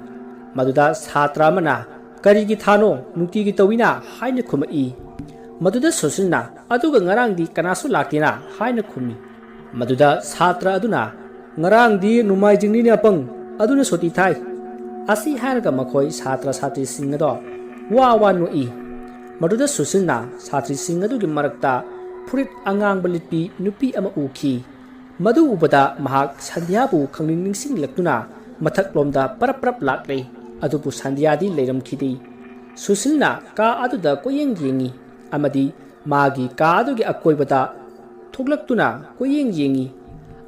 ꯃꯗꯨꯗ ꯁꯥꯇ꯭ꯔ ꯑꯃꯅ, "ꯀꯔꯤꯒꯤ ꯊꯥꯅꯣ? ꯅꯨꯡꯇꯤꯒꯤ ꯇꯧꯏꯅ" ꯍꯥꯏꯅ ꯈꯨꯝꯃꯛꯏ꯫ ꯃꯗꯨꯗ ꯁꯨꯁꯤꯜꯅ, "ꯑꯗꯨꯒ ꯉꯔꯥꯡꯗꯤ ꯀꯅꯥꯁꯨ ꯂꯥꯛꯇꯦꯅ" ꯍꯥꯏꯅ ꯈꯨꯝꯃꯤ꯫ ꯃꯗꯨꯗ ꯁꯥꯇ꯭ꯔ ꯑꯗꯨꯅ, "ꯉꯔꯥꯡꯗꯤ ꯅꯣꯡꯃꯥꯏꯖꯤꯡꯅꯤꯅꯦ ꯑꯄꯪ, ꯑꯗꯨꯅ ꯁꯨꯇꯤ ꯊꯥꯏ"꯫ ꯑꯁꯤ ꯍꯥꯏꯔꯒ ꯃꯈꯣꯏ ꯁꯥꯇ꯭ꯔ ꯁꯥꯇ꯭ꯔꯤꯁꯤꯡ ꯑꯗꯣ ꯋꯥ ꯋꯥ ꯅꯣꯛꯏ꯫ ꯃꯗꯨꯗ ꯁꯨꯁꯤꯜꯅ ꯁꯥꯇ꯭ꯔꯤꯁꯤꯡ ꯑꯗꯨꯒꯤ ꯃꯔꯛꯇ ꯐꯨꯔꯤꯠ ꯑꯉꯥꯡꯕ ꯂꯤꯠꯄꯤ ꯅꯨꯄꯤ ꯑꯃ ꯎꯈꯤ꯫ ꯃꯗꯨ ꯎꯕꯗ ꯃꯍꯥꯛ ꯁꯟꯙ꯭ꯌꯥꯕꯨ ꯈꯪꯅꯤꯡ ꯅꯤꯡꯁꯤꯡꯂꯛꯇꯨꯅ ꯃꯊꯛꯂꯣꯝꯗ ꯄꯔꯞ ꯄꯔꯞ ꯂꯥꯛꯂꯦ꯫ ꯑꯗꯨꯕꯨ ꯁꯟꯙ꯭ꯌꯥꯗꯤ ꯂꯩꯔꯝꯈꯤꯗꯦ꯫ ꯁꯨꯁꯤꯜꯅ ꯀꯥ ꯑꯗꯨꯗ ꯀꯣꯏꯌꯦꯡ ꯌꯦꯡꯉꯤ ꯑꯃꯗꯤ ꯃꯥꯒꯤ ꯀꯥ ꯑꯗꯨꯒꯤ ꯑꯀꯣꯏꯕꯗ ꯊꯣꯛꯂꯛꯇꯨꯅ ꯀꯣꯏꯌꯦꯡ ꯌꯦꯡꯉꯤ꯫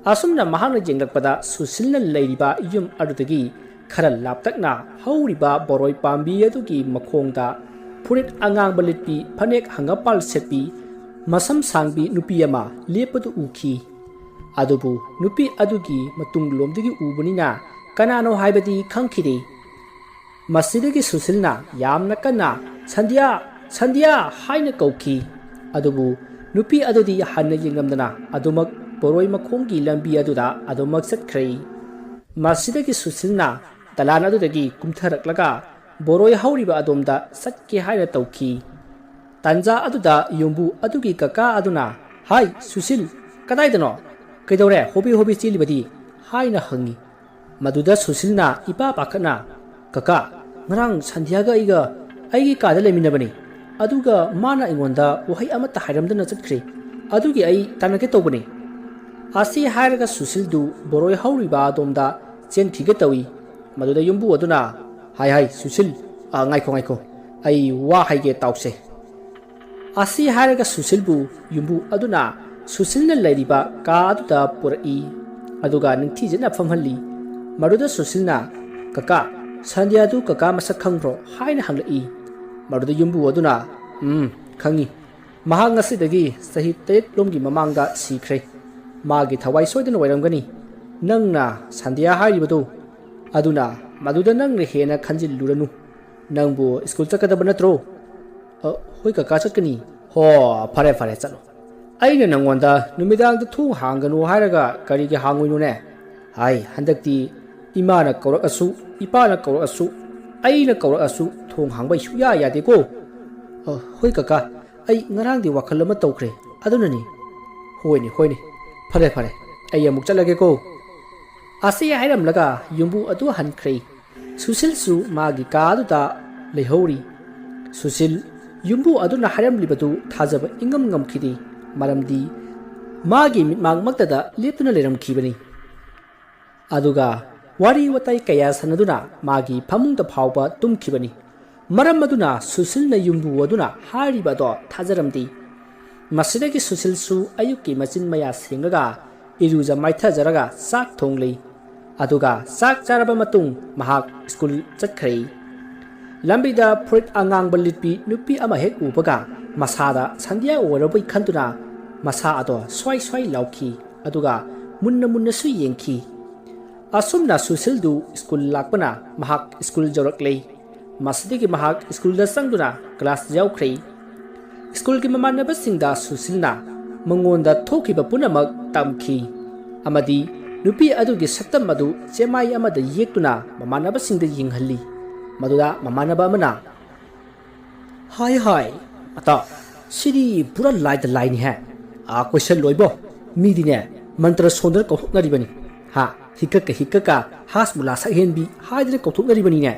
ꯑꯁꯨꯝꯅ ꯃꯍꯥꯛꯅ ꯌꯦꯡꯂꯛꯄꯗ ꯁꯨꯁꯤꯜꯅ ꯂꯩꯔꯤꯕ ꯌꯨꯝ ꯑꯗꯨꯗꯒꯤ ꯈꯔ ꯂꯥꯞꯇꯛꯅ ꯍꯧꯔꯤꯕ ꯕꯣꯔꯣꯏ ꯄꯥꯝꯕꯤ ꯑꯗꯨꯒꯤ ꯃꯈꯣꯡꯗ ꯐꯨꯔꯤꯠ ꯑꯉꯥꯡꯕ ꯂꯤꯠꯄꯤ, ꯐꯅꯦꯛ ꯍꯪꯒꯥꯝꯄꯥꯜ ꯁꯦꯠꯄꯤ, ꯃꯁꯝ ꯁꯥꯡꯕꯤ ꯅꯨꯄꯤ ꯑꯃ ꯂꯦꯞꯄꯗꯨ ꯎꯈꯤ꯫ ꯑꯗꯨꯕꯨ ꯅꯨꯄꯤ ꯑꯗꯨꯒꯤ ꯃꯇꯨꯡꯂꯣꯝꯗꯒꯤ ꯎꯕꯅꯤꯅ ꯀꯅꯥꯅꯣ ꯍꯥꯏꯕꯗꯤ ꯈꯪꯈꯤꯗꯦ꯫ ꯃꯁꯤꯗꯒꯤ ꯁꯨꯁꯤꯜꯅ ꯌꯥꯝꯅ ꯀꯟꯅ "ꯁꯟꯙ꯭ꯌꯥ! ꯁꯟꯙ꯭ꯌꯥ!" ꯍꯥꯏꯅ ꯀꯧꯈꯤ꯫ ꯑꯗꯨꯕꯨ ꯅꯨꯄꯤ ꯑꯗꯨꯗꯤ ꯍꯟꯅ ꯌꯦꯡꯂꯝꯗꯅ ꯑꯗꯨꯃꯛ ꯕꯣꯔꯣꯏ ꯃꯈꯣꯡꯒꯤ ꯂꯝꯕꯤ ꯑꯗꯨꯗ ꯑꯗꯨꯃꯛ ꯆꯠꯈ꯭ꯔꯦ꯫ ꯃꯁꯤꯗꯒꯤ ꯁꯨꯁꯤꯜꯅ ꯗꯂꯥꯟ ꯑꯗꯨꯗꯒꯤ ꯀꯨꯝꯊꯔꯛꯂꯒ ꯕꯣꯔꯣꯏ ꯍꯧꯔꯤꯕ ꯑꯗꯣꯝꯗ ꯆꯠꯀꯦ ꯍꯥꯏꯅ ꯇꯧꯈꯤ꯫ ꯇꯥꯟꯖꯥ ꯑꯗꯨꯗ ꯌꯨꯝꯕꯨ ꯑꯗꯨꯒꯤ ꯀꯀꯥ ꯑꯗꯨꯅ, "ꯍꯥꯏ, ꯁꯨꯁꯤꯜ, ꯀꯗꯥꯏꯗꯅꯣ? ꯀꯩꯗꯧꯔꯦ ꯍꯣꯕꯦ ꯍꯣꯕꯦ ꯆꯦꯜꯂꯤꯕꯗꯤ?" ꯍꯥꯏꯅ ꯍꯪꯉꯤ꯫ ꯃꯗꯨꯗ ꯁꯨꯁꯤꯜꯅ ꯏꯄꯥ ꯄꯥꯈꯠꯅ, "ꯀꯀꯥ, ꯉꯔꯥꯡ ꯁꯟꯙ꯭ꯌꯥꯒ ꯑꯩꯒ ꯑꯩꯒꯤ ꯀꯥꯗ ꯂꯩꯃꯤꯟꯅꯕꯅꯤ꯫ ꯑꯗꯨꯒ ꯃꯥꯅ ꯑꯩꯉꯣꯟꯗ ꯋꯥꯍꯩ ꯑꯃꯠꯇ ꯍꯥꯏꯔꯝꯗꯅ ꯆꯠꯈ꯭ꯔꯦ꯫ ꯑꯗꯨꯒꯤ ꯑꯩ ꯇꯥꯟꯅꯒꯦ ꯇꯧꯕꯅꯤ"꯫ ꯑꯁꯤ ꯍꯥꯏꯔꯒ ꯁꯨꯁꯤꯜꯗꯨ ꯕꯣꯔꯣꯏ ꯍꯧꯔꯤꯕ ꯑꯗꯣꯝꯗ ꯆꯦꯟꯈꯤꯒꯦ ꯇꯧꯏ꯫ ꯃꯗꯨꯗ ꯌꯨꯝꯕꯨ ꯑꯗꯨꯅ, "ꯍꯥꯏ, ꯍꯥꯏ, ꯁꯨꯁꯤꯜ, ꯑ, ꯉꯥꯏꯈꯣ, ꯉꯥꯏꯈꯣ, ꯑꯩ ꯋꯥ ꯍꯥꯏꯒꯦ ꯇꯥꯎꯁꯦ"꯫ ꯑꯁꯤ ꯍꯥꯏꯔꯒ ꯁꯨꯁꯤꯜꯕꯨ ꯌꯨꯝꯕꯨ ꯑꯗꯨꯅ ꯁꯨꯁꯤꯜꯅ ꯂꯩꯔꯤꯕ ꯀꯥ ꯑꯗꯨꯗ ꯄꯨꯔꯛꯏ꯫ ꯑꯗꯨꯒ ꯅꯤꯡꯊꯤꯖꯅ ꯐꯝꯍꯜꯂꯤ꯫ ꯃꯗꯨꯗ ꯁꯨꯁꯤꯜꯅ, "ꯀꯀꯥ, ꯁꯟꯙ꯭ꯌꯥꯗꯨ ꯀꯀꯥ ꯃꯁꯛ ꯈꯪꯕ꯭ꯔꯣ?" ꯍꯥꯏꯅ ꯍꯪꯂꯛꯏ꯫ ꯃꯗꯨꯗ ꯌꯨꯝꯕꯨ ꯑꯗꯨꯅ, "ꯎꯝ, ꯈꯪꯉꯤ꯫ ꯃꯍꯥꯛ ꯉꯁꯤꯗꯒꯤ ꯆꯍꯤ ꯇꯔꯦꯠ ꯂꯣꯝꯒꯤ ꯃꯃꯥꯡꯗ ꯁꯤꯈ꯭ꯔꯦ꯫ ꯃꯥꯒꯤ ꯊꯋꯥꯏ ꯁꯣꯏꯗꯅ ꯑꯣꯏꯔꯝꯒꯅꯤ꯫ ꯅꯪꯅ ꯁꯟꯙ꯭ꯌꯥ ꯍꯥꯏꯔꯤꯕꯗꯨ, ꯑꯗꯨꯅ ꯃꯗꯨꯗ ꯅꯪꯅ ꯍꯦꯟꯅ ꯈꯟꯖꯤꯜꯂꯨꯔꯅꯨ꯫ ꯅꯪꯕꯨ ꯁ꯭ꯀꯨꯜ ꯆꯠꯀꯗꯕ ꯅꯠꯇ꯭ꯔꯣ?" "ꯑ, ꯍꯣꯏ ꯀꯀꯥ, ꯆꯠꯀꯅꯤ"꯫ "ꯍꯣ, ꯐꯔꯦ, ꯐꯔꯦ, ꯆꯠꯂꯣ꯫ ꯑꯩꯅ ꯅꯪꯉꯣꯟꯗ ꯅꯨꯃꯤꯗꯥꯡꯗ ꯊꯣꯡ ꯍꯥꯡꯒꯅꯨ ꯍꯥꯏꯔꯒ ꯀꯔꯤꯒꯤ ꯍꯥꯡꯉꯣꯏꯅꯣꯅꯦ? ꯍꯥꯏ, ꯍꯟꯗꯛꯇꯤ ꯏꯃꯥꯅ ꯀꯧꯔꯛꯑꯁꯨ, ꯏꯄꯥꯅ ꯀꯧꯔꯛꯑꯁꯨ, ꯑꯩꯅ ꯀꯧꯔꯛꯑꯁꯨ ꯊꯣꯡ ꯍꯥꯡꯕ ꯁꯨꯛꯌꯥ ꯌꯥꯗꯦꯀꯣ"꯫ "ꯑ, ꯍꯣꯏ ꯀꯀꯥ, ꯑꯩ ꯉꯔꯥꯡꯗꯤ ꯋꯥꯈꯜ ꯑꯃ ꯇꯧꯈ꯭ꯔꯦ, ꯑꯗꯨꯅꯅꯤ"꯫ "ꯍꯣꯏꯅꯦ, ꯍꯣꯏꯅꯦ, ꯐꯔꯦ, ꯐꯔꯦ, ꯑꯩ ꯑꯃꯨꯛ ꯆꯠꯂꯒꯦꯀꯣ"꯫ ꯑꯁꯤ ꯍꯥꯏꯔꯝꯂꯒ ꯌꯨꯝꯕꯨ ꯑꯗꯨ ꯍꯟꯈ꯭ꯔꯦ꯫ ꯁꯨꯁꯤꯜꯁꯨ ꯃꯥꯒꯤ ꯀꯥ ꯑꯗꯨꯗ ꯂꯩꯍꯧꯔꯤ꯫ ꯁꯨꯁꯤꯜ ꯌꯨꯝꯕꯨ ꯑꯗꯨꯅ ꯍꯥꯏꯔꯝꯂꯤꯕꯗꯨ ꯊꯥꯖꯕ ꯏꯉꯝ ꯉꯝꯈꯤꯗꯦ, ꯃꯔꯝꯗꯤ ꯃꯥꯒꯤ ꯃꯤꯠꯃꯥꯡꯃꯛꯇꯗ ꯂꯦꯞꯇꯨꯅ ꯂꯩꯔꯝꯈꯤꯕꯅꯤ꯫ ꯑꯗꯨꯒ ꯋꯥꯔꯤ ꯋꯥꯇꯥꯏ ꯀꯌꯥ ꯁꯥꯟꯅꯗꯨꯅ ꯃꯥꯒꯤ ꯐꯃꯨꯡꯗ ꯐꯥꯎꯕ ꯇꯨꯝꯈꯤꯕꯅꯤ꯫ ꯃꯔꯝ ꯑꯗꯨꯅ ꯁꯨꯁꯤꯜꯅ ꯌꯨꯝꯕꯨ ꯑꯗꯨꯅ ꯍꯥꯏꯔꯤꯕ ꯑꯗꯣ ꯊꯥꯖꯔꯝꯗꯦ꯫ ꯃꯁꯤꯗꯒꯤ ꯁꯨꯁꯤꯜꯁꯨ ꯑꯌꯨꯛꯀꯤ ꯃꯆꯤꯟ ꯃꯌꯥ ꯁꯦꯡꯂꯒ ꯏꯔꯨꯖ ꯃꯥꯏꯊꯖꯔꯒ ꯆꯥꯛ ꯊꯣꯡꯂꯤ꯫ ꯑꯗꯨꯒ ꯆꯥꯛ ꯆꯥꯔꯕ ꯃꯇꯨꯡ ꯃꯍꯥꯛ ꯁ꯭ꯀꯨꯜ ꯆꯠꯈ꯭ꯔꯦ꯫ ꯂꯝꯕꯤꯗ ꯐꯨꯔꯤꯠ ꯑꯉꯥꯡꯕ ꯂꯤꯠꯄꯤ ꯅꯨꯄꯤ ꯑꯃ ꯍꯦꯛ ꯎꯕꯒ ꯃꯁꯥꯗ ꯁꯟꯙ꯭ꯌꯥ ꯑꯣꯏꯔꯕꯣꯏ ꯈꯟꯗꯨꯅ ꯃꯁꯥ ꯑꯗꯣ ꯁ꯭ꯋꯥꯏ ꯁ꯭ꯋꯥꯏ ꯂꯥꯎꯈꯤ, ꯑꯗꯨꯒ ꯃꯨꯟꯅ ꯃꯨꯟꯅꯁꯨ ꯌꯦꯡꯈꯤ꯫ ꯑꯁꯨꯝꯅ ꯁꯨꯁꯤꯜꯗꯨ ꯁ꯭ꯀꯨꯜ ꯂꯥꯛꯄꯅ ꯃꯍꯥꯛ ꯁ꯭ꯀꯨꯜ ꯌꯧꯔꯛꯂꯦ꯫ ꯃꯁꯤꯗꯒꯤ ꯃꯍꯥꯛ ꯁ꯭ꯀꯨꯜꯗ ꯆꯪꯗꯨꯅ ꯀ꯭ꯂꯥꯁ ꯌꯥꯎꯈ꯭ꯔꯦ꯫ ꯁ꯭ꯀꯨꯜꯒꯤ ꯃꯃꯥꯟꯅꯕꯁꯤꯡꯗ ꯁꯨꯁꯤꯜꯅ ꯃꯉꯣꯟꯗ ꯊꯣꯛꯈꯤꯕ ꯄꯨꯝꯅꯃꯛ ꯇꯝꯈꯤ ꯑꯃꯗꯤ ꯅꯨꯄꯤ ꯑꯗꯨꯒꯤ ꯁꯛꯇꯝ ꯑꯗꯨ ꯆꯦꯃꯥꯏ ꯑꯃꯗ ꯌꯦꯛꯇꯨꯅ ꯃꯃꯥꯟꯅꯕꯁꯤꯡꯗ ꯌꯦꯡꯍꯜꯂꯤ꯫ ꯃꯗꯨꯗ ꯃꯃꯥꯟꯅꯕ ꯑꯃꯅ, "ꯍꯥꯏ ꯍꯥꯏ, ꯑꯇꯥ, ꯁꯤꯗꯤ ꯄꯨꯔꯥ ꯂꯥꯏꯗ ꯂꯥꯏꯅꯤꯍꯦ꯫ ꯑꯥ, ꯀꯣꯏꯁꯟ ꯂꯣꯏꯕꯣ, ꯃꯤꯗꯤꯅꯦ ꯃꯟꯇ꯭ꯔ ꯁꯣꯟꯗꯅ ꯀꯧꯊꯣꯛꯅꯔꯤꯕꯅꯤ꯫ ꯍꯥ, ꯍꯤꯛꯀꯛꯀ ꯍꯤꯛꯀꯛꯀ ꯍꯥꯁ ꯃꯨꯂꯥ ꯁꯛꯍꯦꯟꯕꯤ ꯍꯥꯏꯗꯅ ꯀꯧꯊꯣꯛꯅꯔꯤꯕꯅꯤꯅꯦ꯫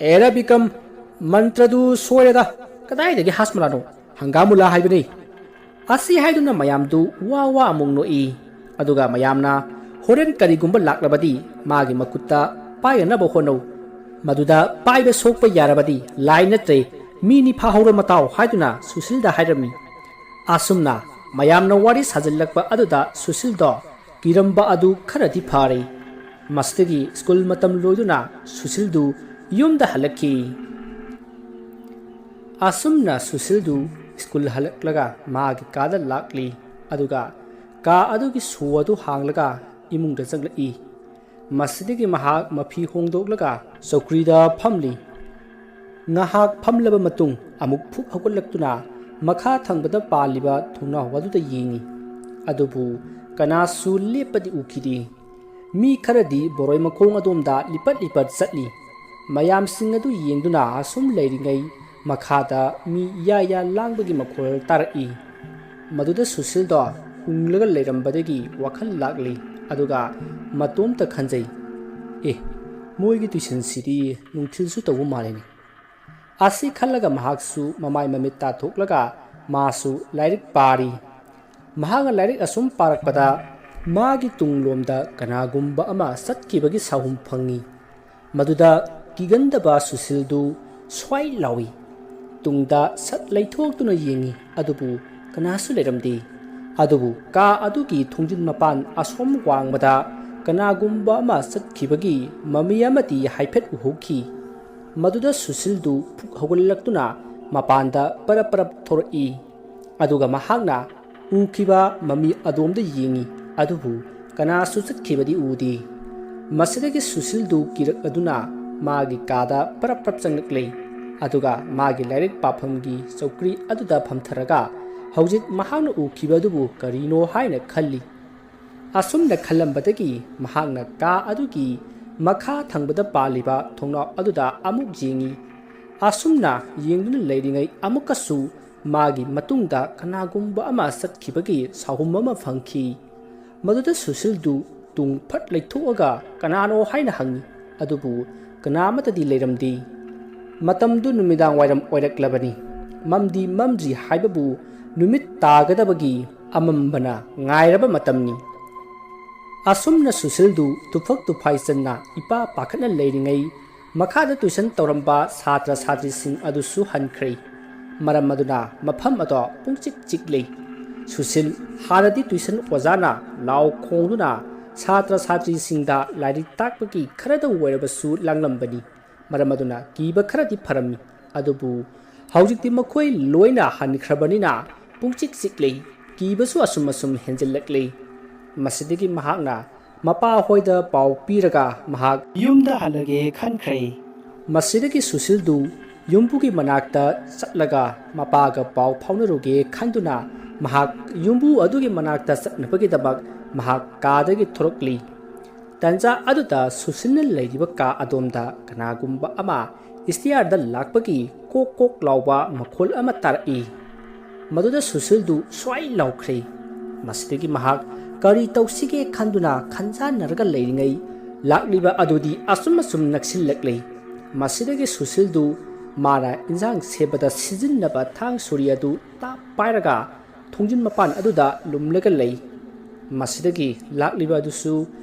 ꯑꯦꯔꯥ ꯕꯤꯀꯝ, ꯃꯟꯇ꯭ꯔꯗꯨ ꯁꯣꯏꯔꯦꯗ꯫ ꯀꯗꯥꯏꯗꯒꯤ ꯍꯥꯁ ꯃꯨꯂꯥꯅꯣ? ꯍꯪꯒꯥꯝ ꯃꯨꯂꯥ ꯍꯥꯏꯕꯅꯤ"꯫ ꯑꯁꯤ ꯍꯥꯏꯗꯨꯅ ꯃꯌꯥꯝꯗꯨ ꯋꯥ ꯋꯥ ꯑꯃꯨꯛ ꯅꯣꯛꯏ꯫ ꯑꯗꯨꯒ ꯃꯌꯥꯝꯅ, "ꯍꯣꯔꯦꯟ ꯀꯔꯤꯒꯨꯝꯕ ꯂꯥꯛꯂꯕꯗꯤ ꯃꯥꯒꯤ ꯃꯈꯨꯠꯇ ꯄꯥꯏꯅꯅꯕ ꯍꯣꯠꯅꯧ꯫ ꯃꯗꯨꯗ ꯄꯥꯏꯕ ꯁꯣꯛꯄ ꯌꯥꯔꯕꯗꯤ ꯂꯥꯏ ꯅꯠꯇ꯭ꯔꯦ, ꯃꯤꯅꯤ ꯐꯥꯍꯧꯔ ꯃꯇꯥꯎ" ꯍꯥꯏꯗꯨꯅ ꯁꯨꯁꯤꯜꯗ ꯍꯥꯏꯔꯝꯃꯤ꯫ ꯑꯁꯨꯝꯅ ꯃꯌꯥꯝꯅ ꯋꯥꯔꯤ ꯁꯥꯖꯤꯜꯂꯛꯄ ꯑꯗꯨꯗ ꯁꯨꯁꯤꯜꯗꯣ ꯀꯤꯔꯝꯕ ꯑꯗꯨ ꯈꯔꯗꯤ ꯐꯥꯔꯦ꯫ ꯃꯁꯤꯗꯒꯤ ꯁ꯭ꯀꯨꯜ ꯃꯇꯝ ꯂꯣꯏꯗꯨꯅ ꯁꯨꯁꯤꯜꯗꯨ ꯌꯨꯝꯗ ꯍꯜꯂꯛꯈꯤ꯫ ꯑꯁꯨꯝꯅ ꯁꯨꯁꯤꯜꯗꯨ ꯁ꯭ꯀꯨꯜ ꯍꯜꯂꯛꯂꯒ ꯃꯥꯒꯤ ꯀꯥꯗ ꯂꯥꯛꯂꯤ, ꯑꯗꯨꯒ ꯀꯥ ꯑꯗꯨꯒꯤ ꯁꯣ ꯑꯗꯨ ꯍꯥꯡꯂꯒ ꯏꯃꯨꯡꯗ ꯆꯪꯂꯛꯏ꯫ ꯃꯁꯤꯗꯒꯤ ꯃꯍꯥꯛ ꯃꯐꯤ ꯍꯣꯡꯗꯣꯛꯂꯒ ꯆꯧꯀ꯭ꯔꯤꯗ ꯐꯝꯂꯤ꯫ ꯉꯥꯏꯍꯥꯛ ꯐꯝꯂꯕ ꯃꯇꯨꯡ ꯑꯃꯨꯛ ꯐꯨꯛ ꯍꯧꯒꯠꯂꯛꯇꯨꯅ ꯃꯈꯥ ꯊꯪꯕꯗ ꯄꯥꯜꯂꯤꯕ ꯊꯣꯡꯅꯥꯎ ꯑꯗꯨꯗ ꯌꯦꯡꯏ꯫ ꯑꯗꯨꯕꯨ ꯀꯅꯥꯁꯨ ꯂꯦꯞꯄꯗꯤ ꯎꯈꯤꯗꯦ꯫ ꯃꯤ ꯈꯔꯗꯤ ꯕꯣꯔꯣꯏ ꯃꯈꯣꯡ ꯑꯗꯣꯝꯗ ꯂꯤꯄꯠ ꯂꯤꯄꯠ ꯆꯠꯂꯤ꯫ ꯃꯌꯥꯝꯁꯤꯡ ꯑꯗꯨ ꯌꯦꯡꯗꯨꯅ ꯑꯁꯨꯝ ꯂꯩꯔꯤꯉꯩ ꯃꯈꯥꯗ ꯃꯤ ꯌꯥ ꯌꯥ ꯂꯥꯡꯕꯒꯤ ꯃꯈꯣꯜ ꯇꯥꯔꯛꯏ꯫ ꯃꯗꯨꯗ ꯁꯨꯁꯤꯜꯗꯣ ꯎꯪꯂꯒ ꯂꯩꯔꯝꯕꯗꯒꯤ ꯋꯥꯈꯜ ꯂꯥꯛꯂꯤ꯫ ꯑꯗꯨꯒ ꯃꯇꯣꯝꯇ ꯈꯟꯖꯩ, "ꯑꯦ, ꯃꯣꯏꯒꯤ ꯇꯨꯏꯁꯟꯁꯤꯗꯤ ꯅꯨꯡꯊꯤꯜꯁꯨ ꯇꯧꯕ ꯃꯥꯜꯂꯤꯅꯦ꯫ ꯑꯁꯤ ꯈꯜꯂꯒ ꯃꯍꯥꯛꯁꯨ ꯃꯃꯥꯏ ꯃꯃꯤꯠ ꯇꯥꯊꯣꯛꯂꯒ ꯃꯥꯁꯨ ꯂꯥꯏꯔꯤꯛ ꯄꯥꯔꯤ꯫ ꯃꯍꯥꯛꯅ ꯂꯥꯏꯔꯤꯛ ꯑꯁꯨꯝ ꯄꯥꯔꯛꯄꯗ ꯃꯥꯒꯤ ꯇꯨꯡꯂꯣꯝꯗ ꯀꯅꯥꯒꯨꯝꯕ ꯑꯃ ꯆꯠꯈꯤꯕꯒꯤ ꯁꯥꯍꯨꯝ ꯐꯪꯏ꯫ ꯃꯗꯨꯗ ꯀꯤꯒꯟꯗꯕ ꯁꯨꯁꯤꯜꯗꯨ ꯁ꯭ꯋꯥꯏ ꯂꯥꯎꯏ꯫ ꯇꯨꯡꯗ ꯁꯠ ꯂꯩꯊꯣꯛꯇꯨꯅ ꯌꯦꯡꯏ, ꯑꯗꯨꯕꯨ ꯀꯅꯥꯁꯨ ꯂꯩꯔꯝꯗꯦ꯫ ꯑꯗꯨꯕꯨ ꯀꯥ ꯑꯗꯨꯒꯤ ꯊꯣꯡꯖꯤꯟ ꯃꯄꯥꯟ ꯑꯁꯣꯝ ꯋꯥꯡꯃꯗ ꯀꯅꯥꯒꯨꯝꯕ ꯑꯃ ꯆꯠꯈꯤꯕꯒꯤ ꯃꯃꯤ ꯑꯃꯗꯤ ꯍꯥꯏꯐꯦꯠ ꯎꯍꯧꯈꯤ꯫ ꯃꯗꯨꯗ ꯁꯨꯁꯤꯜꯗꯨ ꯐꯨꯛ ꯍꯧꯒꯠꯂꯛꯇꯨꯅ ꯃꯄꯥꯟꯗ ꯄꯔꯞ ꯄꯔꯞ ꯊꯣꯔꯛꯏ꯫ ꯑꯗꯨꯒ ꯃꯍꯥꯛꯅ ꯎꯈꯤꯕ ꯃꯃꯤ ꯑꯗꯣꯝꯗ ꯌꯦꯡꯏ, ꯑꯗꯨꯕꯨ ꯀꯅꯥꯁꯨ ꯆꯠꯈꯤꯕꯗꯤ ꯎꯗꯦ꯫ ꯃꯁꯤꯗꯒꯤ ꯁꯨꯁꯤꯜꯗꯨ ꯀꯤꯔꯛ ꯑꯗꯨꯅ ꯃꯥꯒꯤ ꯀꯥꯗ ꯄꯔꯞ ꯄꯔꯞ ꯆꯪꯂꯛꯂꯦ꯫ ꯑꯗꯨꯒ ꯃꯥꯒꯤ ꯂꯥꯏꯔꯤꯛ ꯄꯥꯐꯝꯒꯤ ꯆꯧꯀ꯭ꯔꯤ ꯑꯗꯨꯗ ꯐꯝꯊꯔꯒ ꯍꯧꯖꯤꯛ ꯃꯍꯥꯛꯅ ꯎꯈꯤꯕ ꯑꯗꯨꯕꯨ ꯀꯔꯤꯅꯣ ꯍꯥꯏꯅ ꯈꯜꯂꯤ꯫ ꯑꯁꯨꯝꯅ ꯈꯜꯂꯝꯕꯗꯒꯤ ꯃꯍꯥꯛꯅ ꯀꯥ ꯑꯗꯨꯒꯤ ꯃꯈꯥ ꯊꯪꯕꯗ ꯄꯥꯜꯂꯤꯕ ꯊꯣꯡꯅꯥꯎ ꯑꯗꯨꯗ ꯑꯃꯨꯛ ꯌꯦꯡꯏ꯫ ꯑꯁꯨꯝꯅ ꯌꯦꯡꯗꯨꯅ ꯂꯩꯔꯤꯉꯩ ꯑꯃꯨꯛꯀꯁꯨ ꯃꯥꯒꯤ ꯃꯇꯨꯡꯗ ꯀꯅꯥꯒꯨꯝꯕ ꯑꯃ ꯆꯠꯈꯤꯕꯒꯤ ꯁꯥꯍꯨꯝ ꯑꯃ ꯐꯪꯈꯤ꯫ ꯃꯗꯨꯗ ꯁꯨꯁꯤꯜꯗꯨ ꯇꯨꯡ ꯐꯠ ꯂꯩꯊꯣꯛꯑꯒ ꯀꯅꯥꯅꯣ ꯍꯥꯏꯅ ꯍꯪꯏ꯫ ꯑꯗꯨꯕꯨ ꯀꯅꯥ ꯑꯃꯠꯇꯗꯤ ꯂꯩꯔꯝꯗꯦ꯫ ꯃꯇꯝꯗꯨ ꯅꯨꯃꯤꯗꯥꯡ ꯋꯥꯏꯔꯝ ꯑꯣꯏꯔꯛꯂꯕꯅꯤ꯫ ꯃꯝꯗꯤ ꯃꯝꯗ꯭ꯔꯤ ꯍꯥꯏꯕꯕꯨ ꯅꯨꯃꯤꯠ ꯇꯥꯒꯗꯕꯒꯤ ꯑꯃꯝꯕꯅ ꯉꯥꯏꯔꯕ ꯃꯇꯝꯅꯤ꯫ ꯑꯁꯨꯝꯅ ꯁꯨꯁꯤꯜꯗꯨ ꯇꯨꯐꯛ ꯇꯨꯐꯥꯏ ꯆꯟꯅ ꯏꯄꯥ ꯄꯥꯈꯠꯅ ꯂꯩꯔꯤꯉꯩ ꯃꯈꯥꯗ ꯇꯨꯏꯁꯟ ꯇꯧꯔꯝꯕ ꯁꯥꯇ꯭ꯔ ꯁꯥꯇ꯭ꯔꯤꯁꯤꯡ ꯑꯗꯨꯁꯨ ꯍꯟꯈ꯭ꯔꯦ꯫ ꯃꯔꯝ ꯑꯗꯨꯅ ꯃꯐꯝ ꯑꯗꯣ ꯄꯨꯡꯆꯤꯛ ꯆꯤꯛꯂꯤ꯫ ꯁꯨꯁꯤꯜ ꯍꯥꯟꯅꯗꯤ ꯇꯨꯏꯁꯟ ꯑꯣꯖꯥꯅ ꯂꯥꯎ ꯈꯣꯡꯗꯨꯅ ꯁꯥꯇ꯭ꯔ ꯁꯥꯇ꯭ꯔꯤꯁꯤꯡꯗ ꯂꯥꯏꯔꯤꯛ ꯇꯥꯛꯄꯒꯤ ꯈꯔꯗ ꯑꯣꯏꯔꯕꯁꯨ ꯂꯥꯡꯂꯝꯕꯅꯤ꯫ ꯃꯔꯝ ꯑꯗꯨꯅ ꯀꯤꯕ ꯈꯔꯗꯤ ꯐꯔꯝꯃꯤ꯫ ꯑꯗꯨꯕꯨ ꯍꯧꯖꯤꯛꯇꯤ ꯃꯈꯣꯏ ꯂꯣꯏꯅ ꯍꯟꯈ꯭ꯔꯕꯅꯤꯅ ꯄꯨꯡꯆꯤꯛ ꯆꯤꯛꯂꯤ꯫ ꯀꯤꯕꯁꯨ ꯑꯁꯨꯝ ꯑꯁꯨꯝ ꯍꯦꯟꯖꯤꯜꯂꯛꯂꯤ꯫ ꯃꯁꯤꯗꯒꯤ ꯃꯍꯥꯛꯅ ꯃꯄꯥ ꯍꯣꯏꯗ ꯄꯥꯎ ꯄꯤꯔꯒ ꯃꯍꯥꯛ ꯌꯨꯝꯗ ꯍꯜꯂꯒꯦ ꯈꯟꯈ꯭ꯔꯦ꯫ ꯃꯁꯤꯗꯒꯤ ꯁꯨꯁꯤꯜꯗꯨ ꯌꯨꯝꯕꯨꯒꯤ ꯃꯅꯥꯛꯇ ꯆꯠꯂꯒ ꯃꯄꯥꯒ ꯄꯥꯎ ꯐꯥꯎꯅꯔꯨꯒꯦ ꯈꯟꯗꯨꯅ ꯃꯍꯥꯛ ꯌꯨꯝꯕꯨ ꯑꯗꯨꯒꯤ ꯃꯅꯥꯛꯇ ꯆꯠꯅꯕꯒꯤꯗꯃꯛ ꯃꯍꯥꯛ ꯀꯥꯗꯒꯤ ꯊꯣꯔꯛꯂꯤ꯫ ꯇꯟꯖꯥ ꯑꯗꯨꯗ ꯁꯨꯁꯤꯜꯅ ꯂꯩꯔꯤꯕ ꯀꯥ ꯑꯗꯣꯝꯗ ꯀꯅꯥꯒꯨꯝꯕ ꯑꯃ ꯏꯁꯇꯤꯌꯥꯔꯗ ꯂꯥꯛꯄꯒꯤ ꯀꯣꯛ ꯀꯣꯛ ꯂꯥꯎꯕ ꯃꯈꯣꯜ ꯑꯃ ꯇꯥꯔꯛꯏ꯫ ꯃꯗꯨꯗ ꯁꯨꯁꯤꯜꯗꯨ ꯁ꯭ꯋꯥꯏ ꯂꯥꯎꯈ꯭ꯔꯦ꯫ ꯃꯁꯤꯗꯒꯤ ꯃꯍꯥꯛ ꯀꯔꯤ ꯇꯧꯁꯤꯒꯦ ꯈꯟꯗꯨꯅ ꯈꯟꯖꯥꯟꯅꯔꯒ ꯂꯩꯔꯤꯉꯩ ꯂꯥꯛꯂꯤꯕ ꯑꯗꯨꯗꯤ ꯑꯁꯨꯝ ꯑꯁꯨꯝ ꯅꯛꯁꯤꯜꯂꯛꯂꯦ꯫ ꯃꯁꯤꯗꯒꯤ ꯁꯨꯁꯤꯜꯗꯨ ꯃꯥꯅ ꯏꯟꯁꯥꯡ ꯁꯦꯝꯕꯗ ꯁꯤꯖꯤꯟꯅꯕ ꯊꯥꯡ ꯁꯣꯔꯤ ꯑꯗꯨ ꯇꯥꯞ ꯄꯥꯏꯔꯒ ꯊꯣꯡꯖꯤꯟ ꯃꯄꯥꯟ ꯑꯗꯨꯗ ꯂꯨꯝꯂꯒ ꯂꯩ꯫ ꯃꯁꯤꯗꯒꯤ ꯂꯥꯛꯂꯤꯕ ꯑꯗꯨꯁꯨ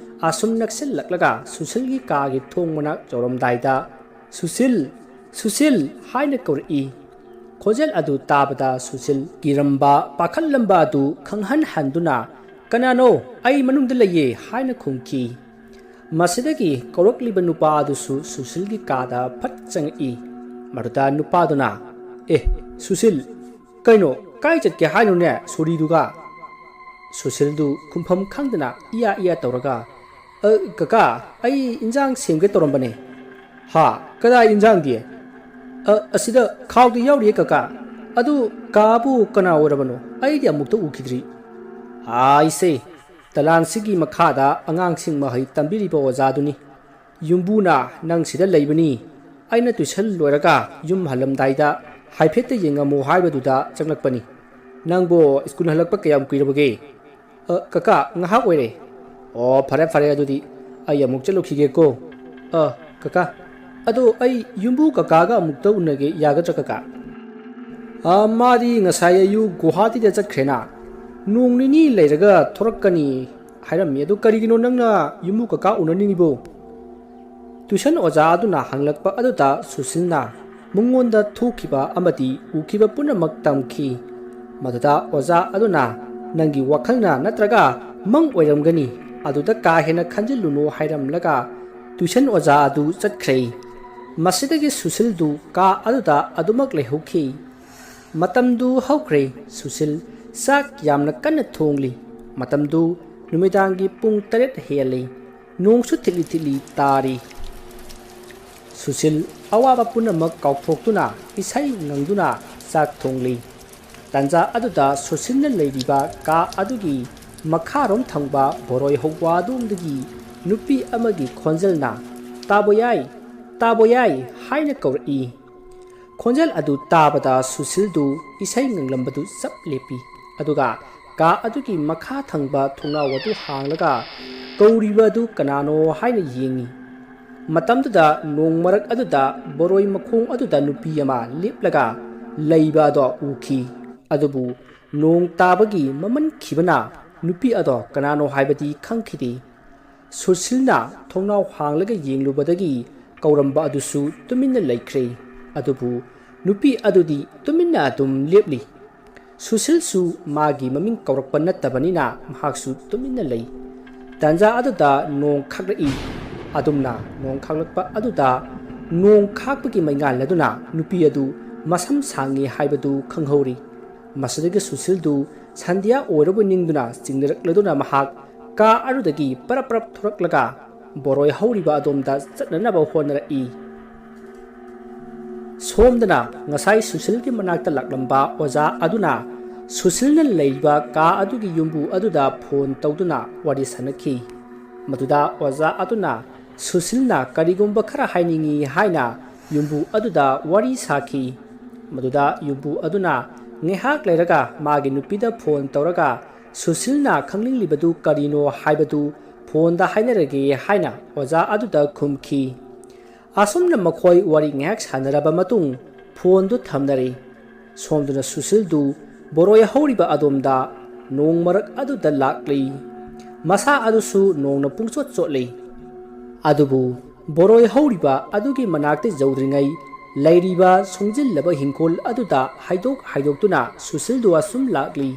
ꯑꯁꯨꯝ ꯅꯛꯁꯤꯜꯂꯛꯂꯒ ꯁꯨꯁꯤꯜꯒꯤ ꯀꯥꯒꯤ ꯊꯣꯡ ꯃꯅꯥꯛ ꯌꯧꯔꯝꯗꯥꯏꯗ, "ꯁꯨꯁꯤꯜ! ꯁꯨꯁꯤꯜ!" ꯍꯥꯏꯅ ꯀꯧꯔꯛꯏ꯫ ꯈꯣꯟꯖꯦꯜ ꯑꯗꯨ ꯇꯥꯕꯗ ꯁꯨꯁꯤꯜ ꯀꯤꯔꯝꯕ, ꯄꯥꯈꯠꯂꯝꯕ ꯑꯗꯨ ꯈꯪꯍꯟꯍꯟꯗꯨꯅ, "ꯀꯅꯥꯅꯣ? ꯑꯩ ꯃꯅꯨꯡꯗ ꯂꯩꯌꯦ," ꯍꯥꯏꯅ ꯈꯨꯝꯈꯤ꯫ ꯃꯁꯤꯗꯒꯤ ꯀꯧꯔꯛꯂꯤꯕ ꯅꯨꯄꯥ ꯑꯗꯨꯁꯨ ꯁꯨꯁꯤꯜꯒꯤ ꯀꯥꯗ ꯐꯠ ꯆꯪꯉꯛꯏ꯫ ꯃꯗꯨꯗ ꯅꯨꯄꯥꯗꯨꯅ, "ꯑꯦ, ꯁꯨꯁꯤꯜ, ꯀꯩꯅꯣ, ꯀꯥꯏ ꯆꯠꯀꯦ ꯍꯥꯏꯅꯣꯅꯦ ꯁꯣꯔꯤꯗꯨꯒ?" ꯁꯨꯁꯤꯜꯗꯨ ꯈꯨꯝꯐꯝ ꯈꯪꯗꯅ ꯏꯌꯥ ꯏꯌꯥ ꯇꯧꯔꯒ, "ꯑ, ꯀꯀꯥ, ꯑꯩ ꯏꯟꯖꯥꯡ ꯁꯦꯝꯒꯦ ꯇꯧꯔꯝꯕꯅꯦ꯫" "ꯍꯥ? ꯀꯗꯥꯏ ꯏꯟꯖꯥꯡꯗꯤ?" "ꯑ, ꯑꯁꯤꯗ ꯈꯥꯎꯗ ꯌꯥꯎꯔꯤꯌꯦ ꯀꯀꯥ꯫ ꯑꯗꯨ ꯀꯥꯕꯨ ꯀꯅꯥ ꯑꯣꯏꯔꯕꯅꯣ? ꯑꯩꯗꯤ ꯑꯃꯨꯛꯇ ꯎꯈꯤꯗ꯭ꯔꯤ꯫" "ꯑꯥꯏꯁꯦ, ꯗꯂꯥꯟꯁꯤꯒꯤ ꯃꯈꯥꯗ ꯑꯉꯥꯡꯁꯤꯡ ꯃꯍꯩ ꯇꯝꯕꯤꯔꯤꯕ ꯑꯣꯖꯥꯗꯨꯅꯤ꯫ ꯌꯨꯝꯕꯨꯅ ꯅꯪ ꯁꯤꯗ ꯂꯩꯕꯅꯤ, ꯑꯩꯅ ꯇꯨꯏꯁꯟ ꯂꯣꯏꯔꯒ ꯌꯨꯝ ꯍꯜꯂꯝꯗꯥꯏꯗ ꯍꯥꯏꯐꯦꯠꯇ ꯌꯦꯡꯉꯝꯃꯨ ꯍꯥꯏꯕꯗꯨꯗ ꯆꯪꯂꯛꯄꯅꯤ꯫ ꯅꯪꯕꯨ ꯁ꯭ꯀꯨꯜ ꯍꯜꯂꯛꯄ ꯀꯌꯥꯝ ꯀꯨꯏꯔꯕꯒꯦ?" "ꯑ, ꯀꯀꯥ, ꯉꯥꯏꯍꯥꯛ ꯑꯣꯏꯔꯦ꯫" "ꯑꯣ, ꯐꯔꯦ, ꯐꯔꯦ, ꯑꯗꯨꯗꯤ ꯑꯩ ꯑꯃꯨꯛ ꯆꯠꯂꯨꯈꯤꯒꯦꯀꯣ꯫" "ꯑ, ꯀꯀꯥ, ꯑꯗꯣ ꯑꯩ ꯌꯨꯝꯕꯨ ꯀꯀꯥꯒ ꯑꯃꯨꯛꯇ ꯎꯅꯒꯦ, ꯌꯥꯒꯗ꯭ꯔꯥ ꯀꯀꯥ?" "ꯑ, ꯃꯥꯗꯤ ꯉꯁꯥꯏ ꯑꯌꯨꯛ ꯒꯨꯋꯥꯍꯥꯇꯤꯗ ꯆꯠꯈ꯭ꯔꯦꯅ꯫ ꯅꯣꯡ ꯅꯤꯅꯤ ꯂꯩꯔꯒ ꯊꯣꯔꯛꯀꯅꯤ ꯍꯥꯏꯔꯝꯃꯤ꯫ ꯑꯗꯨ ꯀꯔꯤꯒꯤꯅꯣ ꯅꯪꯅ ꯌꯨꯝꯕꯨ ꯀꯀꯥ ꯎꯅꯅꯤꯡꯉꯤꯕꯣ?" ꯇ꯭ꯌꯨꯁꯟ ꯑꯣꯖꯥ ꯑꯗꯨꯅ ꯍꯪꯂꯛꯄ ꯑꯗꯨꯗ ꯁꯨꯁꯤꯜꯅ ꯃꯉꯣꯟꯗ ꯊꯣꯛꯈꯤꯕ ꯑꯃꯗꯤ ꯎꯈꯤꯕ ꯄꯨꯝꯅꯃꯛ ꯇꯝꯈꯤ꯫ ꯃꯗꯨꯗ ꯑꯣꯖꯥ ꯑꯗꯨꯅ, "ꯅꯪꯒꯤ ꯋꯥꯈꯜꯅ ꯅꯠꯇ꯭ꯔꯒ ꯃꯪ ꯑꯣꯏꯔꯝꯒꯅꯤ, ꯑꯗꯨꯗ ꯀꯥ ꯍꯦꯟꯅ ꯈꯟꯖꯤꯜꯂꯨꯅꯨ" ꯍꯥꯏꯔꯝꯂꯒ ꯇ꯭ꯌꯨꯁꯟ ꯑꯣꯖꯥ ꯑꯗꯨ ꯆꯠꯈ꯭ꯔꯦ꯫ ꯃꯁꯤꯗꯒꯤ ꯁꯨꯁꯤꯜꯗꯨ ꯀꯥ ꯑꯗꯨꯗ ꯑꯗꯨꯃꯛ ꯂꯩꯍꯧꯈꯤ꯫ ꯃꯇꯝꯗꯨ ꯍꯧꯈ꯭ꯔꯦ꯫ ꯁꯨꯁꯤꯜ ꯆꯥꯛ ꯌꯥꯝꯅ ꯀꯟꯅ ꯊꯣꯡꯂꯤ꯫ ꯃꯇꯝꯗꯨ ꯅꯨꯃꯤꯗꯥꯡꯒꯤ ꯄꯨꯡ ꯇꯔꯦꯠ ꯍꯦꯜꯂꯤ꯫ ꯅꯣꯡꯁꯨ ꯊꯤꯠꯂꯤ ꯊꯤꯠꯂꯤ ꯇꯥꯔꯤ꯫ ꯁꯨꯁꯤꯜ ꯑꯋꯥꯕ ꯄꯨꯝꯅꯃꯛ ꯀꯥꯎꯊꯣꯛꯇꯨꯅ ꯏꯁꯩ ꯉꯪꯗꯨꯅ ꯆꯥꯛ ꯊꯣꯡꯂꯤ꯫ ꯇꯥꯟꯖꯥ ꯑꯗꯨꯗ ꯁꯨꯁꯤꯜꯅ ꯂꯩꯔꯤꯕ ꯀꯥ ꯑꯗꯨꯒꯤ ꯃꯈꯥꯔꯣꯝ ꯊꯪꯕ ꯕꯣꯔꯣꯏ ꯍꯧꯕ ꯑꯗꯣꯝꯗꯒꯤ ꯅꯨꯄꯤ ꯑꯃꯒꯤ ꯈꯣꯟꯖꯦꯜꯅ, "ꯇꯥꯕꯣꯌꯥꯏ, ꯇꯥꯕꯣꯌꯥꯏ" ꯍꯥꯏꯅ ꯀꯧꯔꯛꯏ꯫ ꯈꯣꯟꯖꯦꯜ ꯑꯗꯨ ꯇꯥꯕꯗ ꯁꯨꯁꯤꯜꯗꯨ ꯏꯁꯩ ꯉꯪꯂꯝꯕꯗꯨ ꯆꯞ ꯂꯦꯞꯄꯤ꯫ ꯑꯗꯨꯒ ꯀꯥ ꯑꯗꯨꯒꯤ ꯃꯈꯥ ꯊꯪꯕ ꯊꯣꯡꯅꯥꯎ ꯑꯗꯨ ꯍꯥꯡꯂꯒ ꯀꯧꯔꯤꯕ ꯑꯗꯨ ꯀꯅꯥꯅꯣ ꯍꯥꯏꯅ ꯌꯦꯡꯉꯤ꯫ ꯃꯇꯝꯗꯨꯗ ꯅꯣꯡ ꯃꯔꯛ ꯑꯗꯨꯗ ꯕꯣꯔꯣꯏ ꯃꯈꯣꯡ ꯑꯗꯨꯗ ꯅꯨꯄꯤ ꯑꯃ ꯂꯦꯞꯂꯒ ꯂꯩꯕ ꯑꯗꯣ ꯎꯈꯤ꯫ ꯑꯗꯨꯕꯨ ꯅꯣꯡ ꯇꯥꯕꯒꯤ ꯃꯃꯟꯈꯤꯕꯅ ꯅꯨꯄꯤ ꯑꯗꯣ ꯀꯅꯥꯅꯣ ꯍꯥꯏꯕꯗꯤ ꯈꯪꯈꯤꯗꯦ꯫ ꯁꯨꯁꯤꯜꯅ ꯊꯣꯡꯅꯥꯎ ꯍꯥꯡꯂꯒ ꯌꯦꯡꯂꯨꯕꯗꯒꯤ ꯀꯧꯔꯝꯕ ꯑꯗꯨꯁꯨ ꯇꯨꯃꯤꯟꯅ ꯂꯩꯈ꯭ꯔꯦ꯫ ꯑꯗꯨꯕꯨ ꯅꯨꯄꯤ ꯑꯗꯨꯗꯤ ꯇꯨꯃꯤꯟꯅ ꯑꯗꯨꯝ ꯂꯦꯞꯂꯤ꯫ ꯁꯨꯁꯤꯜꯁꯨ ꯃꯥꯒꯤ ꯃꯃꯤꯡ ꯀꯧꯔꯛꯄ ꯅꯠꯇꯕꯅꯤꯅ ꯃꯍꯥꯛꯁꯨ ꯇꯨꯃꯤꯟꯅ ꯂꯩ꯫ ꯇꯥꯟꯖꯥ ꯑꯗꯨꯗ ꯅꯣꯡ ꯈꯥꯛꯂꯛꯏ꯫ ꯑꯗꯨꯝꯅ ꯅꯣꯡ ꯈꯥꯛꯂꯛꯄ ꯑꯗꯨꯗ ꯅꯣꯡ ꯈꯥꯛꯄꯒꯤ ꯃꯩꯉꯥꯜ ꯑꯗꯨꯅ ꯅꯨꯄꯤ ꯑꯗꯨ ꯃꯁꯝ ꯁꯥꯡꯉꯤ ꯍꯥꯏꯕꯗꯨ ꯈꯪꯍꯧꯔꯤ꯫ ꯃꯁꯤꯗꯒꯤ ꯁꯨꯁꯤꯜꯗꯨ ꯁꯟꯙ꯭ꯌꯥ ꯑꯣꯏꯔꯕꯣꯏ ꯅꯤꯡꯗꯨꯅ ꯆꯤꯡꯅꯔꯛꯂꯗꯨꯅ ꯃꯍꯥꯛ ꯀꯥ ꯑꯗꯨꯗꯒꯤ ꯄꯔꯞ ꯄꯔꯞ ꯊꯣꯔꯛꯂꯒ ꯕꯣꯔꯣꯏ ꯍꯧꯔꯤꯕ ꯑꯗꯣꯝꯗ ꯆꯠꯅꯅꯕ ꯍꯣꯠꯅꯔꯛꯏ꯫ ꯁꯣꯝꯗꯅ ꯉꯁꯥꯏ ꯁꯨꯁꯤꯜꯒꯤ ꯃꯅꯥꯛꯇ ꯂꯥꯛꯂꯝꯕ ꯑꯣꯖꯥ ꯑꯗꯨꯅ ꯁꯨꯁꯤꯜꯅ ꯂꯩꯔꯤꯕ ꯀꯥ ꯑꯗꯨꯒꯤ ꯌꯨꯝꯕꯨ ꯑꯗꯨꯗ ꯐꯣꯟ ꯇꯧꯗꯨꯅ ꯋꯥꯔꯤ ꯁꯥꯅꯈꯤ꯫ ꯃꯗꯨꯗ ꯑꯣꯖꯥ ꯑꯗꯨꯅ ꯁꯨꯁꯤꯜꯅ ꯀꯔꯤꯒꯨꯝꯕ ꯈꯔ ꯍꯥꯏꯅꯤꯡꯏ ꯍꯥꯏꯅ ꯌꯨꯝꯕꯨ ꯑꯗꯨꯗ ꯋꯥꯔꯤ ꯁꯥꯈꯤ꯫ ꯃꯗꯨꯗ ꯌꯨꯝꯕꯨ ꯑꯗꯨꯅ ꯉꯥꯏꯍꯥꯛ ꯂꯩꯔꯒ ꯃꯥꯒꯤ ꯅꯨꯄꯤꯗ ꯐꯣꯟ ꯇꯧꯔꯒ ꯁꯨꯁꯤꯜꯅ ꯈꯪꯅꯤꯡꯂꯤꯕꯗꯨ ꯀꯔꯤꯅꯣ ꯍꯥꯏꯕꯗꯨ ꯐꯣꯟꯗ ꯍꯥꯏꯅꯔꯒꯦ ꯍꯥꯏꯅ ꯑꯣꯖꯥ ꯑꯗꯨꯗ ꯈꯨꯝꯈꯤ꯫ ꯑꯁꯨꯝꯅ ꯃꯈꯣꯏ ꯋꯥꯔꯤ ꯉꯥꯏꯍꯥꯛ ꯁꯥꯟꯅꯔꯕ ꯃꯇꯨꯡ ꯐꯣꯟꯗꯨ ꯊꯝꯅꯔꯦ꯫ ꯁꯣꯝꯗꯅ ꯁꯨꯁꯤꯜꯗꯨ ꯕꯣꯔꯣꯏ ꯍꯧꯔꯤꯕ ꯑꯗꯣꯝꯗ ꯅꯣꯡ ꯃꯔꯛ ꯑꯗꯨꯗ ꯂꯥꯛꯂꯤ꯫ ꯃꯁꯥ ꯑꯗꯨꯁꯨ ꯅꯣꯡꯅ ꯄꯨꯡꯆꯣꯠ ꯆꯣꯠꯂꯤ꯫ ꯑꯗꯨꯕꯨ ꯕꯣꯔꯣꯏ ꯍꯧꯔꯤꯕ ꯑꯗꯨꯒꯤ ꯃꯅꯥꯛꯇ ꯌꯧꯗ꯭ꯔꯤꯉꯩ ꯂꯩꯔꯤꯕ ꯁꯣꯡꯖꯤꯜꯂꯕ ꯍꯤꯡꯈꯣꯜ ꯑꯗꯨꯗ ꯍꯥꯏꯗꯣꯛ ꯍꯥꯏꯗꯣꯛꯇꯨꯅ ꯁꯨꯁꯤꯜꯗꯨ ꯑꯁꯨꯝ ꯂꯥꯛꯂꯤ꯫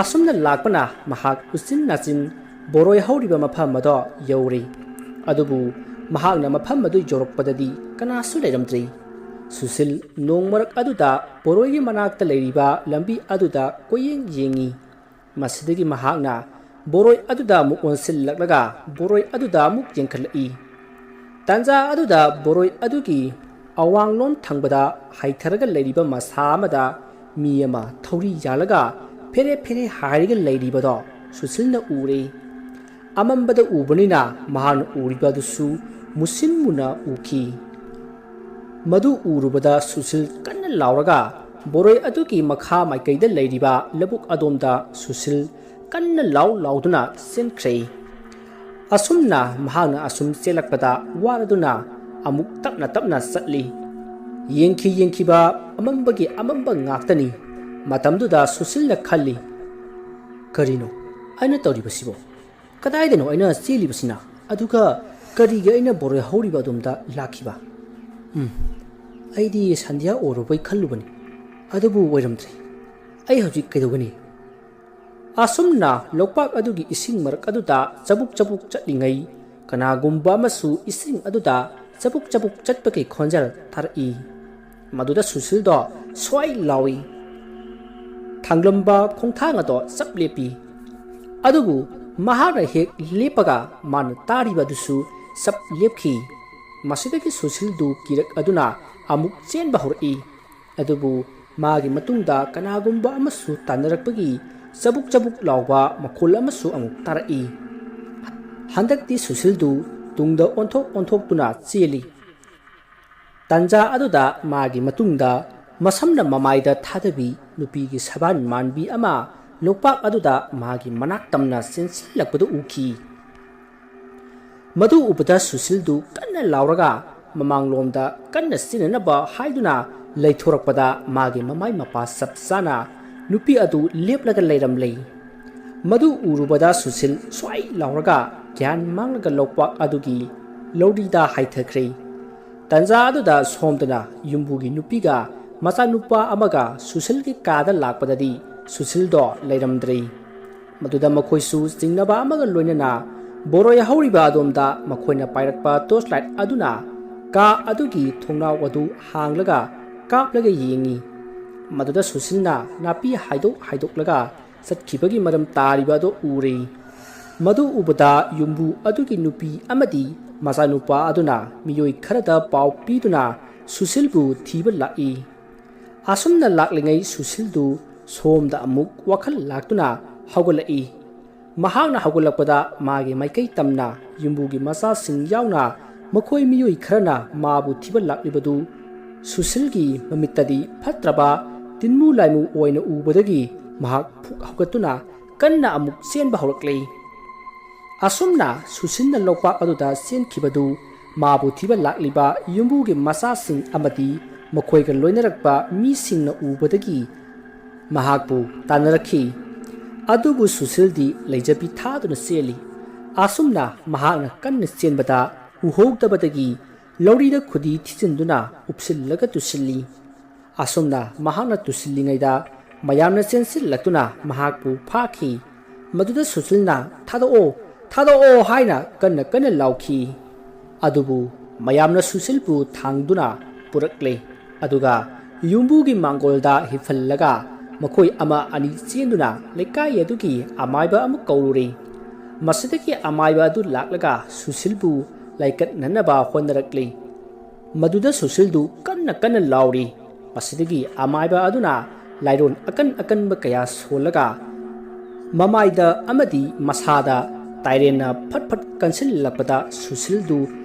ꯑꯁꯨꯝꯅ ꯂꯥꯛꯄꯅ ꯃꯍꯥꯛ ꯎꯆꯤꯟ ꯅꯥꯆꯤꯟ ꯕꯣꯔꯣꯏ ꯍꯧꯔꯤꯕ ꯃꯐꯝ ꯑꯗꯣ ꯌꯧꯔꯦ꯫ ꯑꯗꯨꯕꯨ ꯃꯍꯥꯛꯅ ꯃꯐꯝ ꯑꯗꯨ ꯌꯧꯔꯛꯄꯗꯗꯤ ꯀꯅꯥꯁꯨ ꯂꯩꯔꯝꯗ꯭ꯔꯤ꯫ ꯁꯨꯁꯤꯜ ꯅꯣꯡ ꯃꯔꯛ ꯑꯗꯨꯗ ꯕꯣꯔꯣꯏꯒꯤ ꯃꯅꯥꯛꯇ ꯂꯩꯔꯤꯕ ꯂꯝꯕꯤ ꯑꯗꯨꯗ ꯀꯣꯏꯌꯦꯡ ꯌꯦꯡꯉꯤ꯫ ꯃꯁꯤꯗꯒꯤ ꯃꯍꯥꯛꯅ ꯕꯣꯔꯣꯏ ꯑꯗꯨꯗ ꯑꯃꯨꯛ ꯑꯣꯟꯁꯤꯜꯂꯛꯂꯒ ꯕꯣꯔꯣꯏ ꯑꯗꯨꯗ ꯑꯃꯨꯛ ꯌꯦꯡꯈꯠꯂꯛꯏ꯫ ꯇꯥꯟꯖꯥ ꯑꯗꯨꯗ ꯕꯣꯔꯣꯏ ꯑꯗꯨꯒꯤ ꯑꯋꯥꯡꯂꯣꯝ ꯊꯪꯕꯗ ꯍꯥꯏꯊꯔꯒ ꯂꯩꯔꯤꯕ ꯃꯁꯥ ꯑꯃꯗ ꯃꯤ ꯑꯃ ꯊꯧꯔꯤ ꯌꯥꯜꯂꯒ ꯐꯦꯔꯦ ꯐꯦꯔꯦ ꯍꯥꯏꯔꯒ ꯂꯩꯔꯤꯕꯗꯣ ꯁꯨꯁꯤꯜꯅ ꯎꯔꯦ꯫ ꯑꯃꯝꯕꯗ ꯎꯕꯅꯤꯅ ꯃꯍꯥꯛꯅ ꯎꯔꯤꯕ ꯑꯗꯨꯁꯨ ꯃꯨꯁꯤꯟ ꯃꯨꯅ ꯎꯈꯤ꯫ ꯃꯗꯨ ꯎꯔꯨꯕꯗ ꯁꯨꯁꯤꯜ ꯀꯟꯅ ꯂꯥꯎꯔꯒ ꯕꯣꯔꯣꯏ ꯑꯗꯨꯒꯤ ꯃꯈꯥ ꯃꯥꯏꯀꯩꯗ ꯂꯩꯔꯤꯕ ꯂꯧꯕꯨꯛ ꯑꯗꯣꯝꯗ ꯁꯨꯁꯤꯜ ꯀꯟꯅ ꯂꯥꯎ ꯂꯥꯎꯗꯨꯅ ꯆꯦꯟꯈ꯭ꯔꯦ꯫ ꯑꯁꯨꯝꯅ ꯃꯍꯥꯛꯅ ꯑꯁꯨꯝ ꯆꯦꯜꯂꯛꯄꯗ ꯋꯥꯔꯗꯨꯅ ꯑꯃꯨꯛ ꯇꯞꯅ ꯇꯞꯅ ꯆꯠꯂꯤ꯫ ꯌꯦꯡꯈꯤ ꯌꯦꯡꯈꯤꯕ ꯑꯃꯝꯕꯒꯤ ꯑꯃꯝꯕ ꯉꯥꯛꯇꯅꯤ꯫ ꯃꯇꯝꯗꯨꯗ ꯁꯨꯁꯤꯜꯅ ꯈꯜꯂꯤ, "ꯀꯔꯤꯅꯣ ꯑꯩꯅ ꯇꯧꯔꯤꯕꯁꯤꯕꯣ? ꯀꯗꯥꯏꯗꯅꯣ ꯑꯩꯅ ꯆꯦꯜꯂꯤꯕꯁꯤꯅ? ꯑꯗꯨꯒ ꯀꯔꯤꯒꯤ ꯑꯩꯅ ꯕꯣꯔꯣꯏ ꯍꯧꯔꯤꯕ ꯑꯗꯣꯝꯗ ꯂꯥꯛꯈꯤꯕ? ꯎꯝ, ꯑꯩꯗꯤ ꯁꯟꯙ꯭ꯌꯥ ꯑꯣꯏꯔꯨꯕꯩ ꯈꯜꯂꯨꯕꯅꯤ, ꯑꯗꯨꯕꯨ ꯑꯣꯏꯔꯝꯗ꯭ꯔꯦ꯫ ꯑꯩ ꯍꯧꯖꯤꯛ ꯀꯩꯗꯧꯒꯅꯤ?" ꯑꯁꯨꯝꯅ ꯂꯣꯛꯄꯥꯛ ꯑꯗꯨꯒꯤ ꯏꯁꯤꯡ ꯃꯔꯛ ꯑꯗꯨꯗ ꯆꯕꯨꯛ ꯆꯕꯨꯛ ꯆꯠꯂꯤꯉꯩ, ꯀꯅꯥꯒꯨꯝꯕ ꯑꯃꯁꯨ ꯏꯁꯤꯡ ꯑꯗꯨꯗ ꯆꯕꯨꯛ ꯆꯕꯨꯛ ꯆꯠꯄꯒꯤ ꯈꯣꯟꯖꯦꯜ ꯇꯥꯔꯛꯏ꯫ ꯃꯗꯨꯗ ꯁꯨꯁꯤꯜꯗꯣ ꯁ꯭ꯋꯥꯏ ꯂꯥꯎꯏ꯫ ꯊꯥꯡꯂꯝꯕ ꯈꯣꯡꯊꯥꯡ ꯑꯗꯣ ꯆꯞ ꯂꯦꯞꯄꯤ꯫ ꯑꯗꯨꯕꯨ ꯃꯍꯥꯛꯅ ꯍꯦꯛ ꯂꯦꯞꯄꯒ ꯃꯥꯅ ꯇꯥꯔꯤꯕ ꯑꯗꯨꯁꯨ ꯆꯞ ꯂꯦꯞꯈꯤ꯫ ꯃꯁꯤꯗꯒꯤ ꯁꯨꯁꯤꯜꯗꯨ ꯀꯤꯔꯛ ꯑꯗꯨꯅ ꯑꯃꯨꯛ ꯆꯦꯟꯕ ꯍꯧꯔꯛꯏ꯫ ꯑꯗꯨꯕꯨ ꯃꯥꯒꯤ ꯃꯇꯨꯡꯗ ꯀꯅꯥꯒꯨꯝꯕ ꯑꯃꯁꯨ ꯇꯥꯟꯅꯔꯛꯄꯒꯤ ꯆꯕꯨꯛ ꯆꯕꯨꯛ ꯂꯥꯎꯕ ꯃꯈꯣꯜ ꯑꯃꯁꯨ ꯑꯃꯨꯛ ꯇꯥꯔꯛꯏ꯫ ꯍꯟꯗꯛꯇꯤ ꯁꯨꯁꯤꯜꯗꯨ ꯇꯨꯡꯗ ꯑꯣꯟꯊꯣꯛ ꯑꯣꯟꯊꯣꯛꯇꯨꯅ ꯆꯦꯜꯂꯤ꯫ ꯇꯟꯖꯥ ꯑꯗꯨꯗ ꯃꯥꯒꯤ ꯃꯇꯨꯡꯗ ꯃꯁꯝꯅ ꯃꯃꯥꯏꯗ ꯊꯥꯗꯕꯤ ꯅꯨꯄꯤꯒꯤ ꯁꯕꯥꯟ ꯃꯥꯟꯕꯤ ꯑꯃ ꯂꯣꯛꯄꯥꯛ ꯑꯗꯨꯗ ꯃꯥꯒꯤ ꯃꯅꯥꯛ ꯇꯝꯅ ꯆꯦꯟꯁꯤꯜꯂꯛꯄꯗꯨ ꯎꯈꯤ꯫ ꯃꯗꯨ ꯎꯕꯗ ꯁꯨꯁꯤꯜꯗꯨ ꯀꯟꯅ ꯂꯥꯎꯔꯒ ꯃꯃꯥꯡꯂꯣꯝꯗ ꯀꯟꯅ ꯆꯦꯟꯅꯅꯕ ꯍꯥꯏꯗꯨꯅ ꯂꯩꯊꯣꯔꯛꯄꯗ ꯃꯥꯒꯤ ꯃꯃꯥꯏ ꯃꯄꯥ ꯆꯞ ꯆꯥꯅ ꯅꯨꯄꯤ ꯑꯗꯨ ꯂꯦꯞꯂꯒ ꯂꯩꯔꯝꯂꯦ꯫ ꯃꯗꯨ ꯎꯔꯨꯕꯗ ꯁꯨꯁꯤꯜ ꯁ꯭ꯋꯥꯏ ꯂꯥꯎꯔꯒ ꯒ꯭ꯌꯥꯟ ꯃꯥꯡꯂꯒ ꯂꯣꯛꯄꯥꯛ ꯑꯗꯨꯒꯤ ꯂꯧꯔꯤꯗ ꯍꯥꯏꯊꯈ꯭ꯔꯦ꯫ ꯇꯟꯖꯥ ꯑꯗꯨꯗ ꯁꯣꯝꯗꯅ ꯌꯨꯝꯕꯨꯒꯤ ꯅꯨꯄꯤꯒ ꯃꯆꯥꯅꯨꯄꯥ ꯑꯃꯒ ꯁꯨꯁꯤꯜꯒꯤ ꯀꯥꯗ ꯂꯥꯛꯄꯗꯗꯤ ꯁꯨꯁꯤꯜꯗꯣ ꯂꯩꯔꯝꯗ꯭ꯔꯦ꯫ ꯃꯗꯨꯗ ꯃꯈꯣꯏꯁꯨ ꯆꯤꯡꯅꯕ ꯑꯃꯒ ꯂꯣꯏꯅꯅ ꯕꯣꯔꯣꯏ ꯍꯧꯔꯤꯕ ꯑꯗꯣꯝꯗ ꯃꯈꯣꯏꯅ ꯄꯥꯏꯔꯛꯄ ꯇꯣꯔꯆ ꯂꯥꯏꯠ ꯑꯗꯨꯅ ꯀꯥ ꯑꯗꯨꯒꯤ ꯊꯣꯡꯅꯥꯎ ꯑꯗꯨ ꯍꯥꯡꯂꯒ ꯀꯥꯞꯂꯒ ꯌꯦꯡꯉꯤ꯫ ꯃꯗꯨꯗ ꯁꯨꯁꯤꯜꯅ ꯅꯥꯄꯤ ꯍꯥꯏꯗꯣꯛ ꯍꯥꯏꯗꯣꯛꯂꯒ ꯆꯠꯈꯤꯕꯒꯤ ꯃꯔꯝ ꯇꯥꯔꯤꯕ ꯑꯗꯨ ꯎꯔꯦ꯫ ꯃꯗꯨ ꯎꯕꯗ ꯌꯨꯝꯕꯨ ꯑꯗꯨꯒꯤ ꯅꯨꯄꯤ ꯑꯃꯗꯤ ꯃꯆꯥꯅꯨꯄꯥ ꯑꯗꯨꯅ ꯃꯤꯑꯣꯏ ꯈꯔꯗ ꯄꯥꯎ ꯄꯤꯗꯨꯅ ꯁꯨꯁꯤꯜꯕꯨ ꯊꯤꯕ ꯂꯥꯛꯏ꯫ ꯑꯁꯨꯝꯅ ꯂꯥꯛꯂꯤꯉꯩ ꯁꯨꯁꯤꯜꯗꯨ ꯁꯣꯝꯗ ꯑꯃꯨꯛ ꯋꯥꯈꯜ ꯂꯥꯛꯇꯨꯅ ꯍꯧꯒꯠꯂꯛꯏ꯫ ꯃꯍꯥꯛꯅ ꯍꯧꯒꯠꯂꯛꯄꯗ ꯃꯥꯒꯤ ꯃꯥꯏꯀꯩ ꯇꯝꯅ ꯌꯨꯝꯕꯨꯒꯤ ꯃꯆꯥꯁꯤꯡ ꯌꯥꯎꯅ ꯃꯈꯣꯏ ꯃꯤꯑꯣꯏ ꯈꯔꯅ ꯃꯥꯕꯨ ꯊꯤꯕ ꯂꯥꯛꯂꯤꯕꯗꯨ ꯁꯨꯁꯤꯜꯒꯤ ꯃꯃꯤꯠꯇꯗꯤ ꯐꯠꯇ꯭ꯔꯕ ꯇꯤꯟꯃꯨ ꯂꯥꯏꯃꯨ ꯑꯣꯏꯅ ꯎꯕꯗꯒꯤ ꯃꯍꯥꯛ ꯐꯨꯛ ꯍꯧꯒꯠꯇꯨꯅ ꯀꯟꯅ ꯑꯃꯨꯛ ꯆꯦꯟꯕ ꯍꯧꯔꯛꯂꯦ꯫ ꯑꯁꯨꯝꯅ ꯁꯨꯁꯤꯜꯅ ꯂꯣꯛꯄꯥꯛ ꯑꯗꯨꯗ ꯆꯦꯟꯈꯤꯕꯗꯨ ꯃꯥꯕꯨ ꯊꯤꯕ ꯂꯥꯛꯂꯤꯕ ꯌꯨꯝꯕꯨꯒꯤ ꯃꯆꯥꯁꯤꯡ ꯑꯃꯗꯤ ꯃꯈꯣꯏꯒ ꯂꯣꯏꯅꯔꯛꯄ ꯃꯤꯁꯤꯡꯅ ꯎꯕꯗꯒꯤ ꯃꯍꯥꯛꯄꯨ ꯇꯥꯟꯅꯔꯛꯈꯤ꯫ ꯑꯗꯨꯕꯨ ꯁꯨꯁꯤꯜꯗꯤ ꯂꯩꯖꯕꯤ ꯊꯥꯗꯨꯅ ꯆꯦꯜꯂꯤ꯫ ꯑꯁꯨꯝꯅ ꯃꯍꯥꯛꯅ ꯀꯟꯅ ꯆꯦꯟꯕꯗ ꯎꯍꯧꯗꯕꯗꯒꯤ ꯂꯧꯔꯤꯗ ꯈꯨꯗꯤ ꯊꯤꯖꯤꯟꯗꯨꯅ ꯎꯞꯁꯤꯜꯂꯒ ꯇꯨꯁꯤꯜꯂꯤ꯫ ꯑꯁꯨꯝꯅ ꯃꯍꯥꯛꯅ ꯇꯨꯁꯤꯜꯂꯤꯉꯩꯗ ꯃꯌꯥꯝꯅ ꯆꯦꯟꯁꯤꯜꯂꯛꯇꯨꯅ ꯃꯍꯥꯛꯄꯨ ꯐꯥꯈꯤ꯫ ꯃꯗꯨꯗ ꯁꯨꯁꯤꯜꯅ "ꯊꯥꯗꯣꯛꯑꯣ, ꯊꯥꯗꯣꯛꯑꯣ" ꯍꯥꯏꯅ ꯀꯟꯅ ꯀꯟꯅ ꯂꯥꯎꯈꯤ꯫ ꯑꯗꯨꯕꯨ ꯃꯌꯥꯝꯅ ꯁꯨꯁꯤꯜꯕꯨ ꯊꯥꯡꯗꯨꯅ ꯄꯨꯔꯛꯂꯦ꯫ ꯑꯗꯨꯒ ꯌꯨꯝꯕꯨꯒꯤ ꯃꯥꯡꯒꯣꯜꯗ ꯍꯤꯞꯍꯜꯂꯒ ꯃꯈꯣꯏ ꯑꯃ ꯑꯅꯤ ꯆꯦꯟꯗꯨꯅ ꯂꯩꯀꯥꯏ ꯑꯗꯨꯒꯤ ꯑꯃꯥꯏꯕ ꯑꯃ ꯀꯧꯔꯨꯔꯦ꯫ ꯃꯁꯤꯗꯒꯤ ꯑꯃꯥꯏꯕ ꯑꯗꯨ ꯂꯥꯛꯂꯒ ꯁꯨꯁꯤꯜꯕꯨ ꯂꯥꯏꯀꯠꯅꯅꯕ ꯍꯣꯠꯅꯔꯛꯂꯤ꯫ ꯃꯗꯨꯗ ꯁꯨꯁꯤꯜꯗꯨ ꯀꯟꯅ ꯀꯟꯅ ꯂꯥꯎꯔꯤ꯫ ꯃꯁꯤꯗꯒꯤ ꯑꯃꯥꯏꯕ ꯑꯗꯨꯅ ꯂꯥꯏꯔꯣꯟ ꯑꯀꯟ ꯑꯀꯟꯕ ꯀꯌꯥ ꯁꯣꯜꯂꯒ ꯃꯃꯥꯏꯗ ꯑꯃꯗꯤ ꯃꯁꯥꯗ ꯇꯥꯏꯔꯦꯟꯅ ꯐꯠ ꯐꯠ ꯀꯟꯁꯤꯜꯂꯛꯄꯗ ꯁꯨꯁꯤꯜꯗꯨ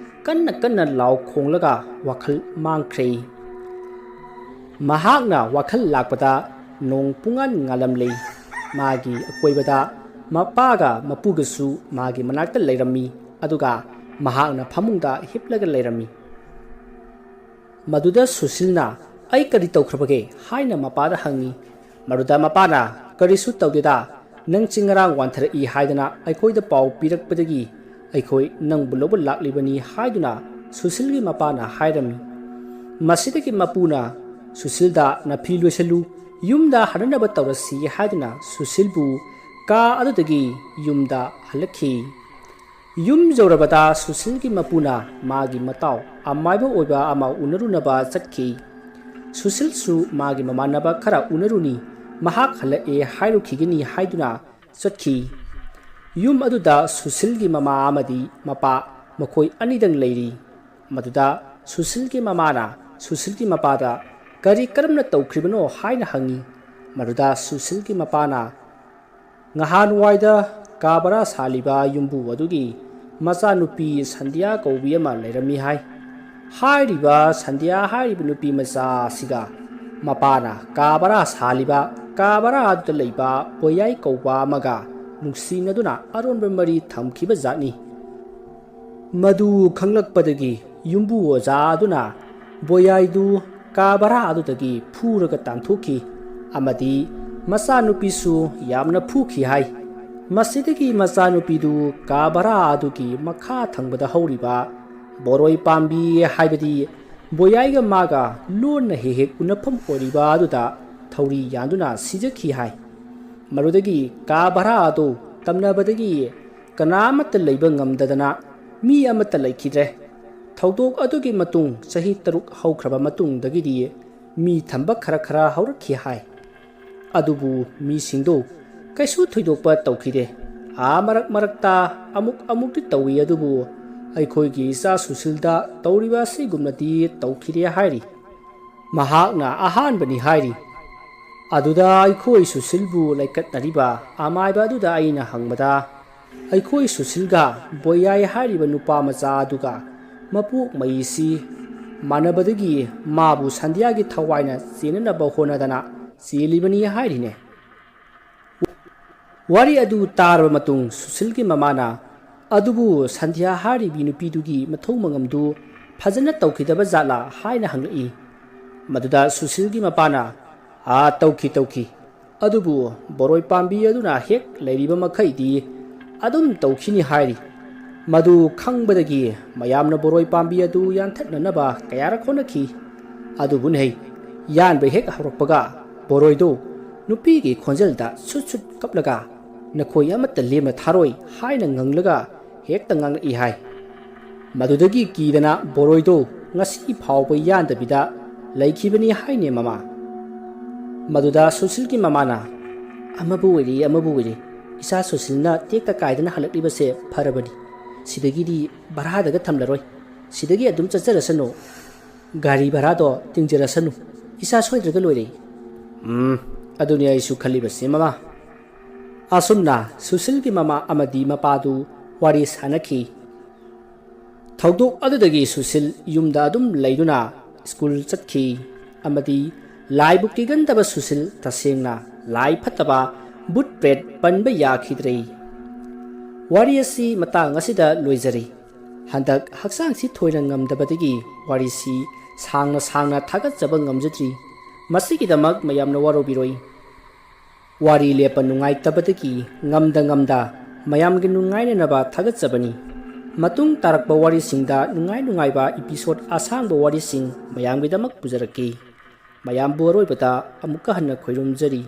ꯀꯟꯅ ꯀꯟꯅ ꯂꯥꯎ ꯈꯣꯡꯂꯒ ꯋꯥꯈꯜ ꯃꯥꯡꯈ꯭ꯔꯦ꯫ ꯃꯍꯥꯛꯅ ꯋꯥꯈꯜ ꯂꯥꯛꯄꯗ ꯅꯣꯡ ꯄꯨꯡꯉꯥꯟ ꯉꯥꯜꯂꯝꯂꯦ꯫ ꯃꯥꯒꯤ ꯑꯀꯣꯏꯕꯗ ꯃꯄꯥꯒ ꯃꯄꯨꯒꯁꯨ ꯃꯥꯒꯤ ꯃꯅꯥꯛꯇ ꯂꯩꯔꯝꯃꯤ꯫ ꯑꯗꯨꯒ ꯃꯍꯥꯛꯅ ꯐꯃꯨꯡꯗ ꯍꯤꯞꯂꯒ ꯂꯩꯔꯝꯃꯤ꯫ ꯃꯗꯨꯗ ꯁꯨꯁꯤꯜꯅ "ꯑꯩ ꯀꯔꯤ ꯇꯧꯈ꯭ꯔꯕꯒꯦ?" ꯍꯥꯏꯅ ꯃꯄꯥꯗ ꯍꯪꯉꯤ꯫ ꯃꯗꯨꯗ ꯃꯄꯥꯅ "ꯀꯔꯤꯁꯨ ꯇꯧꯗꯦꯗ, ꯅꯪꯁꯤ ꯉꯔꯥꯡ ꯋꯥꯟꯊꯔꯛꯏ ꯍꯥꯏꯗꯅ ꯑꯩꯈꯣꯏꯗ ꯄꯥꯎ ꯄꯤꯔꯛꯄꯗꯒꯤ ꯑꯩꯈꯣꯏ ꯅꯪꯕꯨ ꯂꯧꯕ ꯂꯥꯛꯂꯤꯕꯅꯤ" ꯍꯥꯏꯗꯨꯅ ꯁꯨꯁꯤꯜꯒꯤ ꯃꯄꯥꯅ ꯍꯥꯏꯔꯝꯃꯤ꯫ ꯃꯁꯤꯗꯒꯤ ꯃꯄꯨꯅ ꯁꯨꯁꯤꯜꯗ "ꯅꯐꯤ ꯂꯣꯏꯁꯤꯜꯂꯨ, ꯌꯨꯝꯗ ꯍꯟꯅꯅꯕ ꯇꯧꯔꯁꯤ" ꯍꯥꯏꯗꯨꯅ ꯁꯨꯁꯤꯜꯕꯨ ꯀꯥ ꯑꯗꯨꯗꯒꯤ ꯌꯨꯝꯗ ꯍꯜꯂꯛꯈꯤ꯫ ꯌꯨꯝ ꯌꯧꯔꯕꯗ ꯁꯨꯁꯤꯜꯒꯤ ꯃꯄꯨꯅ ꯃꯥꯒꯤ ꯃꯇꯥꯎ ꯑꯃꯥꯏꯕ ꯑꯣꯏꯕ ꯑꯃ ꯎꯅꯔꯨꯅꯕ ꯆꯠꯈꯤ꯫ ꯁꯨꯁꯤꯜꯁꯨ ꯃꯥꯒꯤ ꯃꯃꯥꯟꯅꯕ ꯈꯔ ꯎꯅꯔꯨꯅꯤ, ꯃꯍꯥꯛ ꯍꯜꯂꯛꯑꯦ ꯍꯥꯏꯔꯨꯈꯤꯒꯅꯤ ꯍꯥꯏꯗꯨꯅ ꯆꯠꯈꯤ꯫ ꯌꯨꯝ ꯑꯗꯨꯗ ꯁꯨꯁꯤꯜꯒꯤ ꯃꯃꯥ ꯑꯃꯗꯤ ꯃꯄꯥ ꯃꯈꯣꯏ ꯑꯅꯤꯗꯪ ꯂꯩꯔꯤ꯫ ꯃꯗꯨꯗ ꯁꯨꯁꯤꯜꯒꯤ ꯃꯃꯥꯅ ꯁꯨꯁꯤꯜꯒꯤ ꯃꯄꯥꯗ "ꯀꯔꯤ ꯀꯔꯝꯅ ꯇꯧꯈ꯭ꯔꯤꯕꯅꯣ?" ꯍꯥꯏꯅ ꯍꯪꯉꯤ꯫ ꯃꯗꯨꯗ ꯁꯨꯁꯤꯜꯒꯤ ꯃꯄꯥꯅ "ꯉꯍꯥꯟꯋꯥꯏꯗ ꯀꯥ ꯕꯔꯥ ꯁꯥꯜꯂꯤꯕ ꯌꯨꯝꯕꯨ ꯑꯗꯨꯒꯤ ꯃꯆꯥꯅꯨꯄꯤ ꯁꯟꯙ꯭ꯌꯥ ꯀꯧꯕꯤ ꯑꯃ ꯂꯩꯔꯝꯃꯤ ꯍꯥꯏ꯫ ꯍꯥꯏꯔꯤꯕ ꯁꯟꯙ꯭ꯌꯥ ꯍꯥꯏꯔꯤꯕ ꯅꯨꯄꯤ ꯃꯆꯥ ꯑꯁꯤꯒ ꯃꯄꯥꯅ ꯀꯥ ꯕꯔꯥ ꯁꯥꯜꯂꯤꯕ ꯀꯥ ꯕꯔꯥ ꯑꯗꯨꯗ ꯂꯩꯕ ꯄꯣꯌꯥꯏ ꯀꯧꯕ ꯑꯃꯒ ꯅꯨꯡꯁꯤꯅꯗꯨꯅ ꯑꯔꯣꯟꯕ ꯃꯔꯤ ꯊꯝꯈꯤꯕ ꯖꯥꯠꯅꯤ꯫ ꯃꯗꯨ ꯈꯪꯂꯛꯄꯗꯒꯤ ꯌꯨꯝꯕꯨ ꯑꯣꯖꯥ ꯑꯗꯨꯅ ꯕꯣꯌꯥꯏꯗꯨ ꯀꯥ ꯚꯔꯥ ꯑꯗꯨꯗꯒꯤ ꯐꯨꯔꯒ ꯇꯥꯟꯊꯣꯛꯈꯤ ꯑꯃꯗꯤ ꯃꯆꯥꯅꯨꯄꯤꯁꯨ ꯌꯥꯝꯅ ꯐꯨꯈꯤ ꯍꯥꯏ꯫ ꯃꯁꯤꯗꯒꯤ ꯃꯆꯥꯅꯨꯄꯤꯗꯨ ꯀꯥ ꯚꯔꯥ ꯑꯗꯨꯒꯤ ꯃꯈꯥ ꯊꯪꯕꯗ ꯍꯧꯔꯤꯕ ꯕꯣꯔꯣꯏ ꯄꯥꯝꯕꯤ, ꯍꯥꯏꯕꯗꯤ ꯕꯣꯌꯥꯏꯒ ꯃꯥꯒ ꯂꯣꯟꯅ ꯍꯦꯛ ꯍꯦꯛ ꯎꯅꯐꯝ ꯑꯣꯏꯔꯤꯕ ꯑꯗꯨꯗ ꯊꯧꯔꯤ ꯌꯥꯟꯗꯨꯅ ꯁꯤꯖꯈꯤ ꯍꯥꯏ꯫ ꯃꯗꯨꯗꯒꯤ ꯀꯥ ꯚꯔꯥ ꯑꯗꯨ ꯇꯝꯅꯕꯗꯒꯤ ꯀꯅꯥ ꯑꯃꯠꯇ ꯂꯩꯕ ꯉꯝꯗꯗꯅ ꯃꯤ ꯑꯃꯠꯇ ꯂꯩꯈꯤꯗ꯭ꯔꯦ꯫ ꯊꯧꯗꯣꯛ ꯑꯗꯨꯒꯤ ꯃꯇꯨꯡ ꯆꯍꯤ ꯇꯔꯨꯛ ꯍꯧꯈ꯭ꯔꯕ ꯃꯇꯨꯡꯗꯒꯤꯗꯤ ꯃꯤ ꯊꯝꯕ ꯈꯔ ꯈꯔ ꯍꯧꯔꯛꯈꯤ ꯍꯥꯏ꯫ ꯑꯗꯨꯕꯨ ꯃꯤꯁꯤꯡꯗꯨ ꯀꯩꯁꯨ ꯊꯣꯏꯗꯣꯛꯄ ꯇꯧꯈꯤꯗꯦ꯫ ꯑꯥ ꯃꯔꯛ ꯃꯔꯛꯇ ꯑꯃꯨꯛ ꯑꯃꯨꯛꯇꯤ ꯇꯧꯏ, ꯑꯗꯨꯕꯨ ꯑꯩꯈꯣꯏꯒꯤ ꯏꯆꯥ ꯁꯨꯁꯤꯜꯗ ꯇꯧꯔꯤꯕ ꯑꯁꯤꯒꯨꯝꯅꯗꯤ ꯇꯧꯈꯤꯗꯦ ꯍꯥꯏꯔꯤ꯫ ꯃꯍꯥꯛꯅ ꯑꯍꯥꯟꯕꯅꯤ ꯍꯥꯏꯔꯤ꯫ ꯑꯗꯨꯗ ꯑꯩꯈꯣꯏ ꯁꯨꯁꯤꯜꯕꯨ ꯂꯩꯀꯠꯅꯔꯤꯕ ꯑꯃꯥꯏꯕ ꯑꯗꯨꯗ ꯑꯩꯅ ꯍꯪꯕꯗ, ꯑꯩꯈꯣꯏ ꯁꯨꯁꯤꯜꯒ ꯕꯣꯌꯥꯏ ꯍꯥꯏꯔꯤꯕ ꯅꯨꯄꯥ ꯃꯆꯥ ꯑꯗꯨꯒ ꯃꯄꯣꯛ ꯃꯩꯁꯤ ꯃꯥꯟꯅꯕꯗꯒꯤ ꯃꯥꯕꯨ ꯁꯟꯙ꯭ꯌꯥꯒꯤ ꯊꯋꯥꯏꯅ ꯆꯦꯟꯅꯅꯕ ꯍꯣꯠꯅꯗꯅ ꯆꯦꯜꯂꯤꯕꯅꯤ ꯍꯥꯏꯔꯤꯅꯦ꯫ ꯋꯥꯔꯤ ꯑꯗꯨ ꯇꯥꯔꯕ ꯃꯇꯨꯡ ꯁꯨꯁꯤꯜꯒꯤ ꯃꯃꯥꯅ, "ꯑꯗꯨꯕꯨ ꯁꯟꯙ꯭ꯌꯥ ꯍꯥꯏꯔꯤꯕꯤ ꯅꯨꯄꯤꯗꯨꯒꯤ ꯃꯊꯧ ꯃꯉꯝꯗꯨ ꯐꯖꯅ ꯇꯧꯈꯤꯗꯕ ꯖꯥꯠꯂꯥ?" ꯍꯥꯏꯅ ꯍꯪꯂꯛꯏ꯫ ꯃꯗꯨꯗ ꯁꯨꯁꯤꯜꯒꯤ ꯃꯄꯥꯅ, "ꯑꯥ, ꯇꯧꯈꯤ, ꯇꯧꯈꯤ꯫ ꯑꯗꯨꯕꯨ ꯕꯣꯔꯣꯏ ꯄꯥꯝꯕꯤ ꯑꯗꯨꯅ ꯍꯦꯛ ꯂꯩꯔꯤꯕ ꯃꯈꯩꯗꯤ ꯑꯗꯨꯝ ꯇꯧꯈꯤꯅꯤ" ꯍꯥꯏꯔꯤ꯫ ꯃꯗꯨ ꯈꯪꯕꯗꯒꯤ ꯃꯌꯥꯝꯅ ꯕꯣꯔꯣꯏ ꯄꯥꯝꯕꯤ ꯑꯗꯨ ꯌꯥꯟꯊꯠꯅꯅꯕ ꯀꯌꯥꯔꯛ ꯍꯣꯠꯅꯈꯤ꯫ ꯑꯗꯨꯕꯨ ꯅꯍꯩ, ꯌꯥꯟꯕ ꯍꯦꯛ ꯍꯧꯔꯛꯄꯒ ꯕꯣꯔꯣꯏꯗꯨ ꯅꯨꯄꯤꯒꯤ ꯈꯣꯟꯖꯦꯜꯗ ꯁꯨꯠ ꯁꯨꯠ ꯀꯞꯂꯒ, "ꯅꯈꯣꯏ ꯑꯃꯠꯇ ꯂꯦꯝꯅ ꯊꯥꯔꯣꯏ" ꯍꯥꯏꯅ ꯉꯪꯂꯒ ꯍꯦꯛꯇ ꯉꯥꯡꯂꯛꯏ ꯍꯥꯏ꯫ ꯃꯗꯨꯗꯒꯤ ꯀꯤꯗꯅ ꯕꯣꯔꯣꯏꯗꯨ ꯉꯁꯤ ꯐꯥꯎꯕ ꯌꯥꯟꯗꯕꯤꯗ ꯂꯩꯈꯤꯕꯅꯤ ꯍꯥꯏꯅꯦ ꯃꯃꯥ꯫ ꯃꯗꯨꯗ ꯁꯨꯁꯤꯜꯒꯤ ꯃꯃꯥꯅ, "ꯑꯃꯕꯨ ꯑꯣꯏꯔꯦ, ꯑꯃꯕꯨ ꯑꯣꯏꯔꯦ, ꯏꯆꯥ ꯁꯨꯁꯤꯜꯅ ꯇꯦꯛꯇ ꯀꯥꯏꯗꯅ ꯍꯜꯂꯛꯂꯤꯕꯁꯦ ꯐꯔꯕꯅꯤ꯫ ꯁꯤꯗꯒꯤꯗꯤ ꯚꯔꯥꯗꯒ ꯊꯝꯂꯔꯣꯏ꯫ ꯁꯤꯗꯒꯤ ꯑꯗꯨꯝ ꯆꯠꯆꯔꯁꯅꯨ꯫ ꯒꯥꯔꯤ ꯚꯔꯥꯗꯣ ꯇꯤꯡꯖꯔꯁꯅꯨ꯫ ꯏꯆꯥ ꯁꯣꯏꯗ꯭ꯔꯒ ꯂꯣꯏꯔꯦ"꯫ "ꯎꯝ, ꯑꯗꯨꯅꯤ ꯑꯩꯁꯨ ꯈꯜꯂꯤꯕꯁꯦ, ꯃꯃꯥ"꯫ ꯑꯁꯨꯝꯅ ꯁꯨꯁꯤꯜꯒꯤ ꯃꯃꯥ ꯑꯃꯗꯤ ꯃꯄꯥꯗꯨ ꯋꯥꯔꯤ ꯁꯥꯅꯈꯤ꯫ ꯊꯧꯗꯣꯛ ꯑꯗꯨꯗꯒꯤ ꯁꯨꯁꯤꯜ ꯌꯨꯝꯗ ꯑꯗꯨꯝ ꯂꯩꯗꯨꯅ ꯁ꯭ꯀꯨꯜ ꯆꯠꯈꯤ ꯑꯃꯗꯤ ꯂꯥꯏꯕꯨ ꯀꯤꯒꯟꯗꯕ ꯁꯨꯁꯤꯜ ꯇꯁꯦꯡꯅ ꯂꯥꯏ ꯐꯠꯇꯕ ꯕꯨꯠ ꯄ꯭ꯔꯦꯠ ꯄꯟꯕ ꯌꯥꯈꯤꯗ꯭ꯔꯦ꯫ ꯋꯥꯔꯤ ꯑꯁꯤ ꯃꯇꯥꯡ ꯑꯁꯤꯗ ꯂꯣꯏꯖꯔꯦ꯫ ꯍꯟꯗꯛ ꯍꯛꯆꯥꯡꯁꯤ ꯊꯣꯏꯅ ꯉꯝꯗꯕꯗꯒꯤ ꯋꯥꯔꯤꯁꯤ ꯁꯥꯡꯅ ꯁꯥꯡꯅ ꯊꯥꯒꯠꯆꯕ ꯉꯝꯖꯗ꯭ꯔꯤ꯫ ꯃꯁꯤꯒꯤꯗꯃꯛ ꯃꯌꯥꯝꯅ ꯋꯥꯔꯧꯕꯤꯔꯣꯏ꯫ ꯋꯥꯔꯤ ꯂꯦꯞꯄ ꯅꯨꯡꯉꯥꯏꯇꯕꯗꯒꯤ ꯉꯝꯗ ꯉꯝꯗ ꯃꯌꯥꯝꯒꯤ ꯅꯨꯡꯉꯥꯏꯅꯅꯕ ꯊꯥꯒꯠꯆꯕꯅꯤ꯫ ꯃꯇꯨꯡ ꯇꯥꯔꯛꯄ ꯋꯥꯔꯤꯁꯤꯡꯗ ꯅꯨꯡꯉꯥꯏ ꯅꯨꯡꯉꯥꯏꯕ episode ꯑꯁꯥꯡꯕ ꯋꯥꯔꯤꯁꯤꯡ ꯃꯌꯥꯝꯒꯤꯗꯃꯛ ꯄꯨꯖꯔꯛꯀꯦ꯫ ꯃꯌꯥꯝꯕꯨ ꯑꯔꯣꯏꯕꯗ ꯑꯃꯨꯛꯀ ꯍꯟꯅ ꯈꯣꯏꯔꯨꯝꯖꯔꯤ꯫